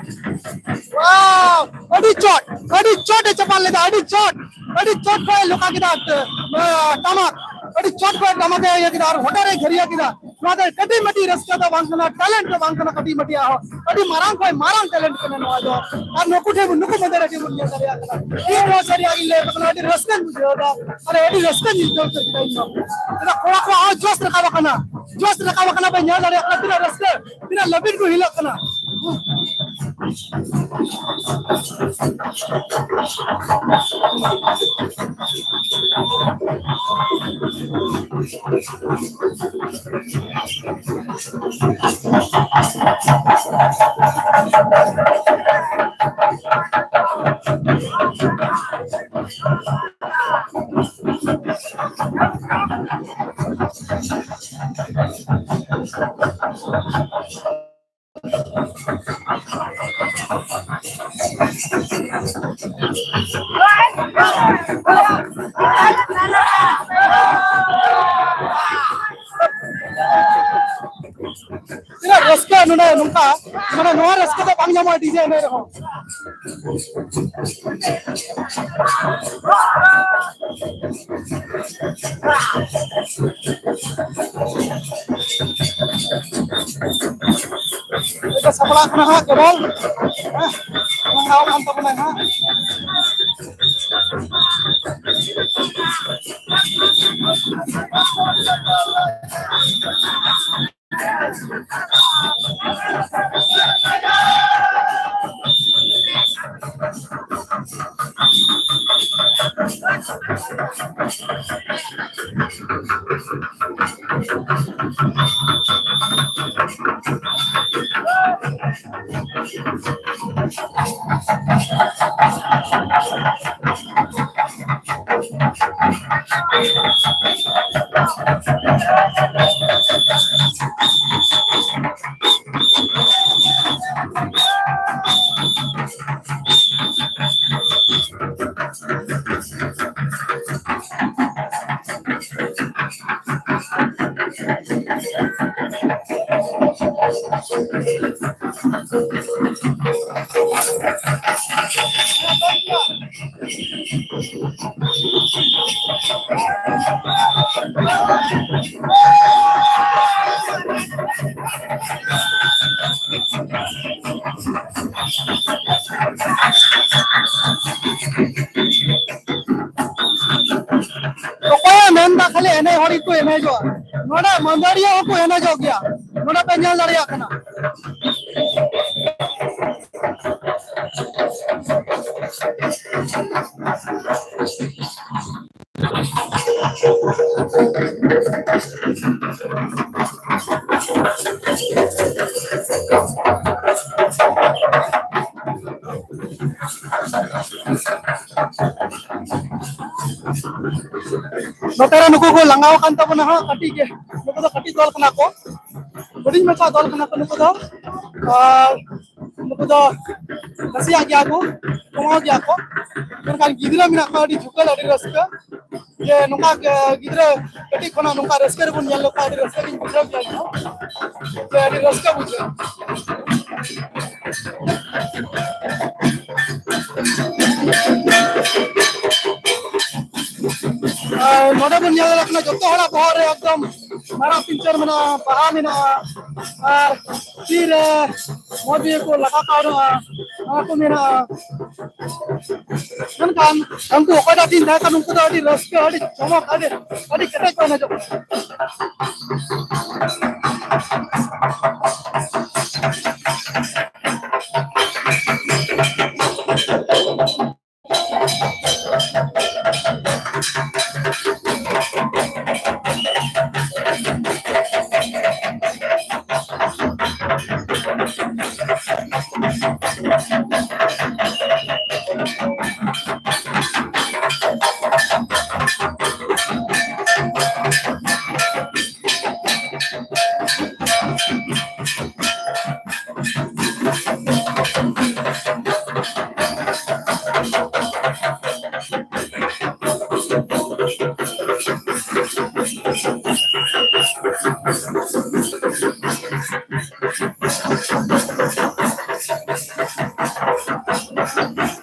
Wow! ᱟᱹᱰᱤ ᱪᱚᱴ, ᱟᱹᱰᱤ ᱪᱚᱴ ᱮ ᱪᱟᱯᱟᱫ ᱞᱮᱫᱟ, ᱟᱹᱰᱤ ᱪᱚᱴ, ᱟᱹᱰᱤ ᱪᱚᱴ ᱠᱷᱚᱱ ᱮ ᱞᱚᱠᱟ ᱠᱮᱫᱟ, ᱟᱸ, ᱴᱟᱢᱟᱠ, ᱟᱹᱰᱤ ᱪᱚᱴ ᱠᱷᱚᱱ ᱴᱟᱢᱟᱠ ᱮ ᱤᱭᱟᱹ ᱠᱮᱫᱟ ᱟᱨ ᱦᱚᱴᱚᱜ ᱨᱮ ᱜᱷᱟᱹᱨᱭᱟᱹ ᱠᱮᱫᱟ᱾ ᱱᱚᱣᱟ ᱫᱚ ᱠᱟᱹᱴᱤᱡ ᱢᱟᱹᱴᱤᱡ ᱨᱟᱹᱥᱠᱟᱹ ᱫᱚ ᱵᱟᱝ ᱠᱟᱱᱟ, talent ᱫᱚ ᱵᱟᱝ ᱠᱟᱱᱟ ᱠᱟᱹᱴᱤᱡ ᱢᱟᱹᱴᱤᱡ ᱟᱜ ᱦᱚᱸ, ᱟᱹᱰᱤ ᱢᱟᱨᱟᱝ ᱠᱷᱚᱱ ᱢᱟᱨᱟᱝ talent ᱠᱟᱱᱟ ᱱᱚᱣᱟ ᱫᱚ᱾ ᱟᱨ ᱱᱩᱠᱩ ᱴᱷᱮᱱ, ᱱᱩᱠᱩ ᱢᱚᱫᱽᱫᱷᱮ ᱨᱮ ᱟᱹᱰᱤ ᱵᱚᱱ ᱧᱮᱞ ᱫᱟᱲᱮᱭᱟᱜ ᱠᱟᱱᱟ᱾ ᱤᱧ ᱱᱚᱣᱟ ᱥᱟᱹᱨᱤᱭᱟᱜ ᱜᱤᱧ ᱞᱟᱹᱭ ᱟᱯᱮ ᱠᱟᱱᱟ, ᱟᱹᱰᱤ ᱨᱟᱹᱥᱠᱟᱹᱧ ᱵᱩᱡᱷᱟᱹᱣ ᱮᱫᱟ᱾ ᱟᱨ ᱟᱹᱰᱤ ᱨᱟᱹᱥᱠᱟᱹᱧ ᱟᱹᱭᱠᱟᱹᱣ ᱠᱮᱫᱟ ᱤᱧ ᱫᱚ᱾ ᱪᱮᱫᱟᱜ ᱠᱚᱲᱟ ᱠᱚᱣᱟᱜ ᱦᱚᱸ ᱡᱳᱥ ᱨᱟᱠᱟᱵ ᱟᱠᱟᱱᱟ, ᱡᱳᱥ ᱨᱟᱠᱟᱵ ᱟᱠᱟᱱᱟ, ᱯᱮ ᱧᱮᱞ ᱫᱟᱲᱮᱭᱟᱜ ᱠᱟᱱᱟ ᱛᱤᱱᱟᱹᱜ ᱨᱟᱹᱥᱠᱟᱹ, ᱛᱤᱱᱟᱹᱜ ᱞᱟᱹᱵᱤᱫ ᱠᱚ ᱦᱤᱞᱟᱹᱜ ᱠᱟᱱᱟ᱾ ᱛᱤᱱᱟᱹᱜ ᱨᱟᱹᱥᱠᱟᱹ ᱱᱚᱰᱮ ᱱᱚᱝᱠᱟ, ᱢᱟᱱᱮ ᱱᱚᱣᱟ ᱨᱟᱹᱥᱠᱟᱹ ᱫᱚ ᱵᱟᱝ ᱧᱟᱢᱚᱜᱼᱟ DJ ᱮᱱᱮᱡ ᱨᱮᱦᱚᱸ᱾ ᱱᱤᱛᱚᱜ ᱥᱟᱯᱲᱟᱜ ᱠᱟᱱᱟ ᱦᱟᱸᱜ ᱠᱮᱵᱚᱞ, ᱦᱮᱸ, ᱞᱟᱸᱜᱟᱣ ᱠᱟᱱ ᱛᱟᱵᱚᱱᱟᱭ ᱦᱟᱸᱜ᱾ ᱚᱠᱚᱭᱮ ᱢᱮᱱᱫᱟ ᱠᱷᱟᱹᱞᱤ ᱮᱱᱮᱡ ᱦᱚᱲ ᱜᱮᱠᱚ ᱮᱱᱮᱡᱚᱜᱼᱟ? ᱱᱚᱰᱮ ᱢᱟᱹᱫᱟᱹᱲᱤᱭᱟᱹ ᱦᱚᱸᱠᱚ ᱮᱱᱮᱡᱚᱜ ᱜᱮᱭᱟ, ᱱᱚᱰᱮ ᱯᱮ ᱧᱮᱞ ᱫᱟᱲᱮᱭᱟᱜ ᱠᱟᱱᱟ᱾ ᱱᱚᱛᱮ ᱨᱮ ᱱᱩᱠᱩ ᱠᱚ ᱞᱟᱸᱜᱟᱣ ᱟᱠᱟᱱ ᱛᱟᱵᱚᱱᱟ ᱦᱟᱸᱜ, ᱠᱟᱹᱴᱤᱡ ᱜᱮ᱾ ᱱᱩᱠᱩ ᱫᱚ ᱠᱟᱹᱴᱤᱡ ᱫᱚᱞ ᱠᱟᱱᱟ ᱠᱚ, ᱦᱩᱰᱤᱧ ᱢᱟᱪᱷᱟ ᱫᱚᱞ ᱠᱟᱱᱟ ᱠᱚ ᱱᱩᱠᱩ ᱫᱚ᱾ ᱟᱨ ᱱᱩᱠᱩ ᱫᱚ ᱱᱟᱥᱮᱭᱟᱜ ᱜᱮᱭᱟ ᱠᱚ, ᱠᱚᱢᱟᱣ ᱜᱮᱭᱟ ᱠᱚ, ᱢᱮᱱᱠᱷᱟᱱ ᱜᱤᱫᱽᱨᱟᱹ ᱢᱮᱱᱟᱜ ᱠᱚᱣᱟ ᱟᱹᱰᱤ ᱡᱷᱩᱠᱟᱹᱞ, ᱟᱹᱰᱤ ᱨᱟᱹᱥᱠᱟᱹ᱾ ᱡᱮ ᱱᱚᱝᱠᱟ ᱜᱮ ᱜᱤᱫᱽᱨᱟᱹ ᱠᱟᱹᱴᱤᱡ ᱠᱷᱚᱱᱟᱜ ᱱᱚᱝᱠᱟ ᱨᱟᱹᱥᱠᱟᱹ ᱨᱮᱵᱚᱱ ᱧᱮᱞ ᱞᱮᱠᱚ ᱠᱷᱟᱱ ᱟᱹᱰᱤ ᱨᱟᱹᱥᱠᱟᱹ ᱜᱤᱧ ᱵᱩᱡᱷᱟᱹᱣ ᱠᱮᱭᱟ ᱤᱧ ᱦᱚᱸ᱾ ᱡᱮ ᱟᱹᱰᱤ ᱨᱟᱹᱥᱠᱟᱹ ᱵᱩᱡᱷᱟᱹᱜᱼᱟ᱾ ᱟᱨ ᱱᱚᱰᱮ ᱵᱚᱱ ᱧᱮᱞ ᱫᱟᱲᱮᱭᱟᱜ ᱠᱟᱱᱟ ᱡᱚᱛᱚ ᱦᱚᱲᱟᱜ ᱵᱚᱦᱚᱜ ᱨᱮ ᱮᱠᱫᱚᱢ ᱢᱟᱨᱟᱜ ᱯᱤᱧᱪᱟᱹᱨ ᱢᱮᱱᱟᱜᱼᱟ, ᱵᱟᱦᱟ ᱢᱮᱱᱟᱜᱼᱟ, ᱟᱨ ᱛᱤᱨᱮ ᱢᱚᱡᱽ ᱜᱮᱠᱚ ᱞᱟᱜᱟ ᱠᱟᱣᱱᱟ, ᱱᱚᱣᱟ ᱠᱚ ᱢᱮᱱᱟᱜᱼᱟ᱾ ᱢᱮᱱᱠᱷᱟᱱ ᱩᱱᱠᱩ ᱚᱠᱚᱭᱴᱟᱜ ᱴᱤᱢ ᱛᱟᱦᱮᱸ ᱠᱟᱱᱟ, ᱩᱱᱠᱩ ᱫᱚ ᱟᱹᱰᱤ ᱨᱟᱹᱥᱠᱟᱹ, ᱟᱹᱰᱤ ᱪᱚᱢᱚᱠ, ᱟᱹᱰᱤ, ᱟᱹᱰᱤ ᱠᱮᱴᱮᱡ ᱠᱚ ᱮᱱᱮᱡᱚᱜ ᱠᱟᱱᱟ᱾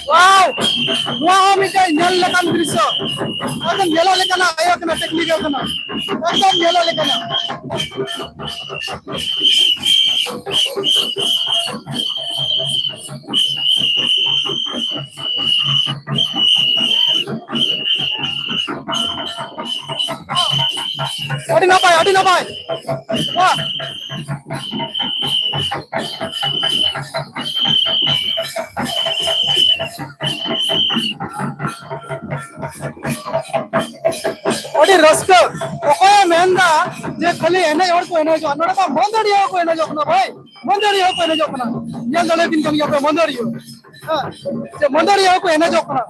ᱣᱟᱣ! ᱱᱚᱣᱟ ᱦᱚᱸ ᱢᱤᱫᱴᱮᱱ ᱧᱮᱞ ᱞᱮᱠᱟᱱ ᱫᱨᱤᱥᱥᱚ, ᱮᱠᱫᱚᱢ ᱧᱮᱞᱚᱜ ᱞᱮᱠᱟᱱᱟᱜ ᱤᱭᱟᱹ ᱠᱟᱱᱟ, ᱴᱮᱠᱱᱤᱠ ᱠᱟᱱᱟ, ᱮᱠᱫᱚᱢ ᱧᱮᱞᱚᱜ ᱞᱮᱠᱟᱱᱟᱜ᱾ ᱟᱹᱰᱤ ᱱᱟᱯᱟᱭ, ᱟᱹᱰᱤ ᱱᱟᱯᱟᱭ᱾ ᱵᱟᱦ! ᱟᱹᱰᱤ ᱨᱟᱹᱥᱠᱟᱹ᱾ ᱚᱠᱚᱭᱮ ᱢᱮᱱᱫᱟ ᱡᱮ ᱠᱷᱟᱹᱞᱤ ᱮᱱᱮᱡ ᱦᱚᱲ ᱠᱚ ᱮᱱᱮᱡᱚᱜᱼᱟ? ᱱᱚᱰᱮ ᱢᱟ ᱢᱟᱹᱫᱟᱹᱲᱤᱭᱟᱹ ᱦᱚᱸᱠᱚ ᱮᱱᱮᱡᱚᱜ ᱠᱟᱱᱟ ᱵᱷᱟᱭ, ᱢᱟᱹᱫᱟᱹᱲᱤᱭᱟᱹ ᱦᱚᱸᱠᱚ ᱮᱱᱮᱡᱚᱜ ᱠᱟᱱᱟ᱾ ᱧᱮᱞ ᱫᱟᱲᱮᱭᱟᱵᱤᱱ ᱠᱟᱱ ᱜᱮᱭᱟ ᱯᱮ ᱢᱟᱹᱫᱟᱹᱲᱤᱭᱟᱹ᱾ ᱦᱮᱸ, ᱡᱮ ᱢᱟᱹᱫᱟᱹᱲᱤᱭᱟᱹ ᱦᱚᱸᱠᱚ ᱮᱱᱮᱡᱚᱜ ᱠᱟᱱᱟ᱾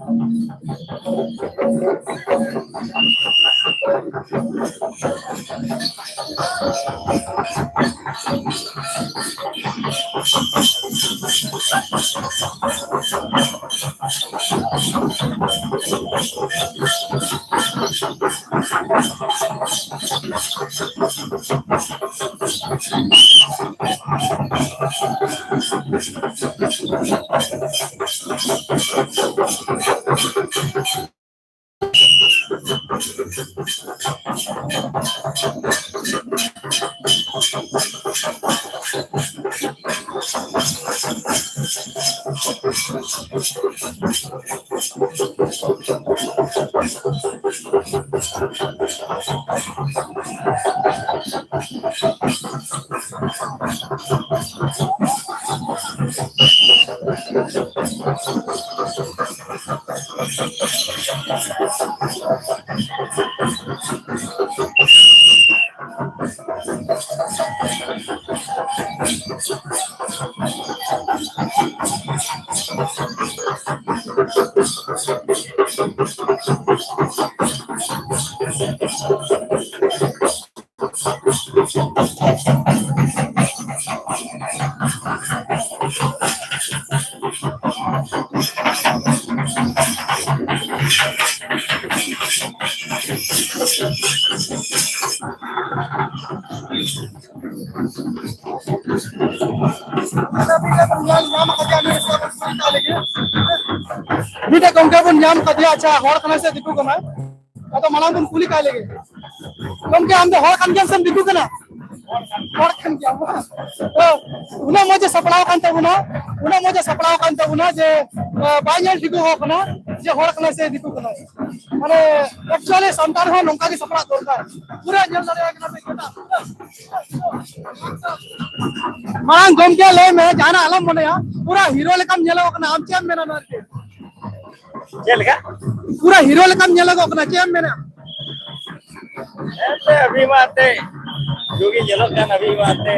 ᱢᱤᱫᱴᱮᱡ ᱜᱚᱢᱠᱮ ᱵᱚᱱ ᱧᱟᱢ ᱠᱟᱫᱮᱭᱟ᱾ ᱟᱪᱪᱷᱟ, ᱦᱚᱲ ᱠᱟᱱᱟᱭ ᱥᱮ ᱫᱤᱠᱩ ᱠᱟᱱᱟᱭ? ᱟᱫᱚ ᱢᱟᱲᱟᱝ ᱵᱚᱱ ᱠᱩᱞᱤ ᱠᱟᱭ ᱞᱮᱜᱮ᱾ ᱜᱚᱢᱠᱮ, ᱟᱢ ᱫᱚ ᱦᱚᱲ ᱠᱟᱱ ᱜᱮᱭᱟᱢ ᱥᱮᱢ ᱫᱤᱠᱩ ᱠᱟᱱᱟ? ᱦᱚᱲ ᱠᱟᱱ ᱜᱮᱭᱟᱢ ᱵᱟᱝ? ᱛᱚ, ᱩᱱᱟᱹᱜ ᱢᱚᱡᱽ ᱮ ᱥᱟᱯᱲᱟᱣ ᱠᱟᱱ ᱛᱟᱵᱚᱱᱟ, ᱩᱱᱟᱹᱜ ᱢᱚᱡᱽ ᱮ ᱥᱟᱯᱲᱟᱣ ᱠᱟᱱ ᱛᱟᱵᱚᱱᱟ ᱡᱮ, ᱟ, ᱵᱟᱭ ᱧᱮᱞ ᱴᱷᱤᱠᱚᱜ ᱠᱟᱱᱟ ᱡᱮ ᱦᱚᱲ ᱠᱟᱱᱟᱭ ᱥᱮ ᱫᱤᱠᱩ ᱠᱟᱱᱟᱭ᱾ ᱢᱟᱱᱮ, actually ᱥᱟᱱᱛᱟᱲ ᱦᱚᱸ ᱱᱚᱝᱠᱟ ᱜᱮ ᱥᱟᱯᱲᱟᱜ ᱫᱚᱨᱠᱟᱨ᱾ ᱯᱩᱨᱟᱹ ᱧᱮᱞ ᱫᱟᱲᱮᱭᱟᱜ ᱠᱟᱱᱟ ᱯᱮ ᱪᱮᱫᱟᱜ? ᱢᱟᱲᱟᱝ ᱜᱚᱢᱠᱮ ᱞᱟᱹᱭ ᱢᱮ, ᱡᱟᱦᱟᱱᱟᱜ ᱟᱞᱚᱢ ᱢᱚᱱᱮᱭᱟ, ᱯᱩᱨᱟᱹ ᱦᱤᱨᱳ ᱞᱮᱠᱟᱢ ᱧᱮᱞᱚᱜ ᱠᱟᱱᱟ᱾ ᱟᱢ ᱪᱮᱫ ᱮᱢ ᱢᱮᱱᱟ ᱱᱚᱣᱟ ᱨᱮ? ᱪᱮᱫ ᱞᱮᱠᱟ? ᱯᱩᱨᱟᱹ ᱦᱤᱨᱳ ᱞᱮᱠᱟᱢ ᱧᱮᱞᱚᱜᱚᱜ ᱠᱟᱱᱟ, ᱪᱮᱫ ᱮᱢ ᱢᱮᱱᱟ? ᱮᱱᱛᱮ ᱟᱹᱵᱤ ᱢᱟ ᱮᱱᱛᱮ ᱡᱩᱜᱤ ᱧᱮᱞᱚᱜ ᱠᱟᱱ ᱟᱹᱵᱤ ᱢᱟ ᱮᱱᱛᱮ᱾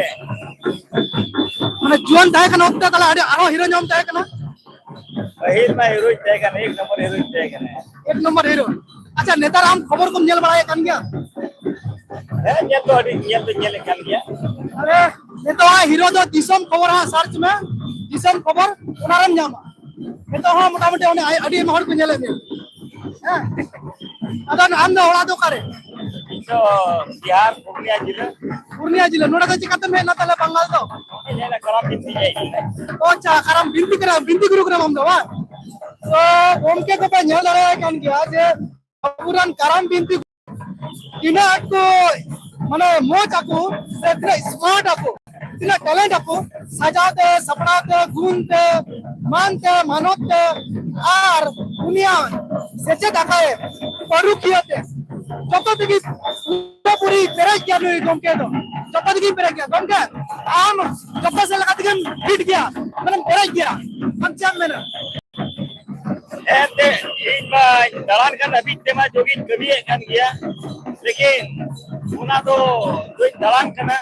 ᱢᱟᱱᱮ ᱡᱩᱣᱟᱹᱱ ᱛᱟᱦᱮᱸ ᱠᱟᱱᱟ ᱚᱠᱛᱮ ᱛᱟᱦᱞᱮ ᱟᱹᱰᱤ ᱟᱨᱦᱚᱸ ᱦᱤᱨᱳ ᱧᱚᱜ ᱮᱢ ᱛᱟᱦᱮᱸ ᱠᱟᱱᱟ? ᱯᱟᱹᱦᱤᱞ ᱢᱟ ᱦᱤᱨᱳᱭ ᱛᱟᱦᱮᱸ ᱠᱟᱱᱟ, ᱮᱠ ᱱᱚᱢᱵᱚᱨ ᱦᱤᱨᱳᱭ ᱛᱟᱦᱮᱸ ᱠᱟᱱᱟ᱾ ᱮᱠ ᱱᱚᱢᱵᱚᱨ ᱦᱤᱨᱳ᱾ ᱟᱪᱪᱷᱟ, ᱱᱮᱛᱟᱨ ᱟᱢ ᱠᱷᱚᱵᱚᱨ ᱠᱚᱢ ᱧᱮᱞ ᱵᱟᱲᱟᱭᱮᱫ ᱠᱟᱱ ᱜᱮᱭᱟ? ᱦᱮᱸ, ᱧᱮᱞ ᱫᱚ ᱟᱹᱰᱤ ᱧᱮᱞ ᱫᱚᱧ ᱧᱮᱞᱮᱫ ᱠᱟᱱ ᱜᱮᱭᱟ᱾ ᱟᱨᱮ, ᱱᱤᱛᱚᱜ ᱦᱟᱸᱜ ᱦᱤᱨᱳ ᱫᱚ ᱫᱤᱥᱚᱢ ᱠᱷᱚᱵᱚᱨ ᱦᱟᱸᱜ ᱥᱟᱨᱪ ᱢᱮ, ᱫᱤᱥᱚᱢ ᱠᱷᱚᱵᱚᱨ, ᱚᱱᱟ ᱨᱮᱢ ᱧᱟᱢᱟ᱾ ᱱᱤᱛᱚᱜ ᱦᱚᱸ ᱢᱚᱴᱟᱢᱩᱴᱤ ᱚᱱᱮ ᱟᱭ-, ᱟᱹᱰᱤ ᱟᱭᱢᱟ ᱦᱚᱲ ᱠᱚ ᱧᱮᱞᱮᱫ ᱢᱮᱭᱟ᱾ ᱦᱮᱸ, ᱟᱫᱚ ᱟᱢ ᱫᱚ ᱚᱲᱟᱜ ᱫᱚ ᱚᱠᱟᱨᱮ? ᱤᱧ ᱫᱚ ᱵᱤᱦᱟᱨ, ᱯᱩᱨᱩᱞᱤᱭᱟ ᱡᱤᱞᱟᱹ᱾ ᱯᱩᱨᱩᱞᱤᱭᱟ ᱡᱤᱞᱟᱹ᱾ ᱱᱚᱰᱮ ᱫᱚ ᱪᱤᱠᱟᱛᱮᱢ ᱦᱮᱡ ᱮᱱᱟ ᱛᱟᱦᱞᱮ ᱵᱟᱝᱜᱟᱞ ᱫᱚ? ᱤᱧ ᱦᱮᱡ ᱮᱱᱟ ᱠᱟᱨᱟᱢ ᱵᱤᱱᱛᱤ ᱦᱮᱡ ᱮᱱᱟ᱾ ᱚ, ᱟᱪᱪᱷᱟ, ᱠᱟᱨᱟᱢ ᱵᱤᱱᱛᱤ ᱠᱟᱱᱟ, ᱵᱤᱱᱛᱤ ᱜᱩᱨᱩ ᱠᱟᱱᱟᱢ ᱟᱢ ᱫᱚ, ᱵᱟᱝ? ᱛᱚ, ᱜᱚᱢᱠᱮ ᱠᱚᱯᱮ ᱧᱮᱞ ᱫᱟᱲᱮᱭᱟᱭ ᱠᱟᱱ ᱜᱮᱭᱟ ᱡᱮ ᱟᱵᱚᱨᱮᱱ ᱠᱟᱨᱟᱢ ᱵᱤᱱᱛᱤ ᱛᱤᱱᱟᱹᱜ ᱠᱚ, ᱢᱟᱱᱮ, ᱢᱚᱡᱽ ᱟᱠᱚ, ᱥᱮ ᱛᱤᱱᱟᱹᱜ smart ᱟᱠᱚ, ᱛᱤᱱᱟᱹᱜ talent ᱟᱠᱚ, ᱥᱟᱡᱟᱣ ᱛᱮ, ᱥᱟᱯᱲᱟᱣ ᱛᱮ, ᱜᱩᱱ ᱛᱮ, ᱢᱟᱱ ᱛᱮ, ᱢᱟᱱᱚᱛ ᱛᱮ, ᱟᱨ ᱩᱱᱤᱭᱟᱜ ᱥᱮᱪᱮᱫ ᱟᱠᱟᱭ ᱯᱟᱹᱨᱩᱠᱷᱤᱭᱟᱹ ᱛᱮ, ᱡᱚᱛᱚ ᱛᱮᱜᱮ ᱯᱩᱨᱟᱹᱯᱩᱨᱤ ᱯᱮᱨᱮᱡ ᱜᱮᱭᱟ ᱱᱩᱭ ᱜᱚᱢᱠᱮ ᱫᱚ, ᱡᱚᱛᱚ ᱛᱮᱜᱮ ᱯᱮᱨᱮᱡ ᱜᱮᱭᱟ᱾ ᱜᱚᱢᱠᱮ, ᱟᱢ ᱡᱚᱛᱚ ᱥᱮᱫ ᱞᱮᱠᱟ ᱛᱮᱜᱮᱢ fit ᱜᱮᱭᱟ, ᱢᱟᱱᱮᱢ ᱯᱮᱨᱮᱡ ᱜᱮᱭᱟ, ᱟᱢ ᱪᱮᱫ ᱮᱢ ᱢᱮᱱᱟ? ᱮᱱᱛᱮ ᱤᱧ ᱢᱟ ᱫᱟᱬᱟᱱ ᱠᱟᱱ ᱦᱟᱹᱵᱤᱡ ᱛᱮᱢᱟ ᱡᱳᱜᱤᱧ ᱠᱟᱹᱢᱤᱭᱮᱫ ᱠᱟᱱ ᱜᱮᱭᱟ, ᱞᱮᱠᱤᱱ ᱚᱱᱟ ᱫᱚ ᱵᱟᱹᱧ ᱫᱟᱬᱟᱱ ᱠᱟᱱᱟ᱾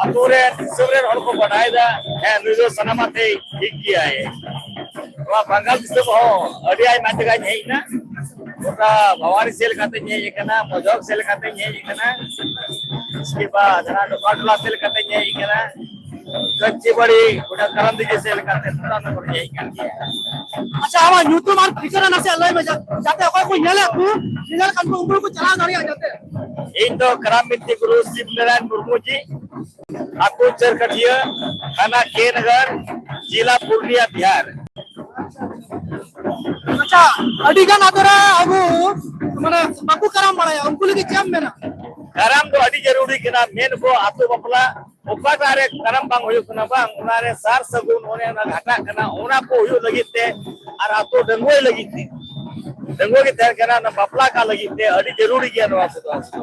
ᱟᱛᱳ ᱨᱮᱱ, ᱫᱤᱥᱚᱢ ᱨᱮᱱ ᱦᱚᱲ ᱠᱚ ᱵᱟᱰᱟᱭᱮᱫᱟ, ᱦᱮᱸ, ᱱᱩᱭ ᱫᱚ ᱥᱟᱱᱟᱢᱟᱜ ᱛᱮᱭ ᱴᱷᱤᱠ ᱜᱮᱭᱟᱭ᱾ ᱱᱚᱣᱟ ᱵᱟᱝᱜᱟᱞ ᱫᱤᱥᱚᱢ ᱦᱚᱸ ᱟᱹᱰᱤ ᱟᱭᱢᱟ ᱡᱟᱭᱜᱟᱧ ᱦᱮᱡ ᱮᱱᱟ᱾ ᱜᱚᱴᱟ ᱵᱷᱟᱣᱟᱨᱤ ᱥᱮᱫ ᱞᱮᱠᱟᱛᱮᱧ ᱦᱮᱡ ᱟᱠᱟᱱᱟ, ᱢᱚᱡᱚᱠ ᱥᱮᱫ ᱞᱮᱠᱟᱛᱮᱧ ᱦᱮᱡ ᱟᱠᱟᱱᱟ, ᱤᱥᱠᱮ ᱵᱟᱫ ᱚᱱᱟ ᱰᱚᱠᱟ ᱴᱚᱞᱟ ᱥᱮᱫ ᱞᱮᱠᱟᱛᱮᱧ ᱦᱮᱡ ᱟᱠᱟᱱᱟ, ᱠᱟᱹᱧᱪᱤᱵᱟᱲᱤ, ᱜᱚᱴᱟ ᱠᱟᱨᱟᱢ ᱫᱤᱜᱷᱤ ᱥᱮᱫ ᱞᱮᱠᱟᱛᱮ ᱜᱚᱴᱟ ᱱᱚᱜᱚᱨ ᱤᱧ ᱦᱮᱡ ᱟᱠᱟᱱ ᱜᱮᱭᱟ᱾ ᱟᱪᱪᱷᱟ, ᱟᱢᱟᱜ ᱧᱩᱛᱩᱢ ᱟᱨ ᱴᱷᱤᱠᱟᱹᱱᱟ ᱱᱟᱥᱮᱭᱟᱜ ᱞᱟᱹᱭ ᱢᱮ, ᱡᱟ-, ᱡᱟᱛᱮ ᱚᱠᱚᱭ ᱠᱚ ᱧᱮᱞᱮᱫ ᱠᱚ, ᱧᱮᱧᱮᱞ ᱠᱟᱱ ᱠᱚ, ᱩᱱᱠᱩ ᱠᱚ ᱪᱟᱞᱟᱣ ᱫᱟᱲᱮᱭᱟᱜ ᱡᱟᱛᱮ᱾ ᱤᱧ ᱫᱚ ᱠᱟᱨᱟᱢ ᱵᱤᱱᱛᱤ ᱜᱩᱨᱩ ᱥᱤᱵ ᱱᱟᱨᱟᱭᱚᱱ ᱢᱩᱨᱢᱩ ᱡᱤ, ᱟᱹᱛᱩ ᱪᱟᱹᱨᱠᱟᱹᱴᱷᱤᱭᱟᱹ, ᱛᱷᱟᱱᱟ ᱠᱮ ᱱᱚᱜᱚᱨ, ᱡᱤᱞᱟ ᱯᱩᱨᱩᱞᱤᱭᱟ, ᱵᱤᱦᱟᱨ᱾ ᱟᱪᱪᱷᱟ, ᱟᱹᱰᱤ ᱜᱟᱱ ᱟᱛᱳ ᱨᱮ ᱟᱵᱚ, ᱢᱟᱱᱮ, ᱵᱟᱠᱚ ᱠᱟᱨᱟᱢ ᱵᱟᱲᱟᱭᱟ, ᱩᱱᱠᱩ ᱞᱟᱹᱜᱤᱫ ᱪᱮᱫ ᱮᱢ ᱢᱮᱱᱟ? ᱠᱟᱨᱟᱢ ᱫᱚ ᱟᱹᱰᱤ ᱡᱟᱹᱨᱩᱲᱤ ᱠᱟᱱᱟ᱾ ᱢᱮᱱ ᱠᱚ ᱟᱛᱳ ᱵᱟᱯᱞᱟ ᱚᱠᱟᱴᱟᱜ ᱨᱮ ᱠᱟᱨᱟᱢ ᱵᱟᱝ ᱦᱩᱭᱩᱜ ᱠᱟᱱᱟ, ᱵᱟᱝ, ᱚᱱᱟ ᱨᱮ ᱥᱟᱨ ᱥᱟᱹᱜᱩᱱ ᱚᱱᱮ ᱚᱱᱟ ᱜᱷᱟᱴᱟᱜ ᱠᱟᱱᱟ, ᱚᱱᱟ ᱠᱚ ᱦᱩᱭᱩᱜ ᱞᱟᱹᱜᱤᱫ ᱛᱮ ᱟᱨ ᱟᱛᱳ ᱰᱟᱺᱜᱩᱣᱟᱹᱭ ᱞᱟᱹᱜᱤᱫ ᱛᱮ, ᱰᱟᱺᱜᱩᱣᱟᱹ ᱜᱮ ᱛᱟᱦᱮᱱ ᱠᱟᱱᱟ, ᱚᱱᱟ ᱵᱟᱯᱞᱟ ᱠᱟᱜ ᱞᱟᱹᱜᱤᱫ ᱛᱮ ᱟᱹᱰᱤ ᱡᱟᱹᱨᱩᱲᱤ ᱜᱮᱭᱟ ᱱᱚᱣᱟ ᱠᱚᱫᱚ᱾ ᱟᱪᱪᱷᱟ,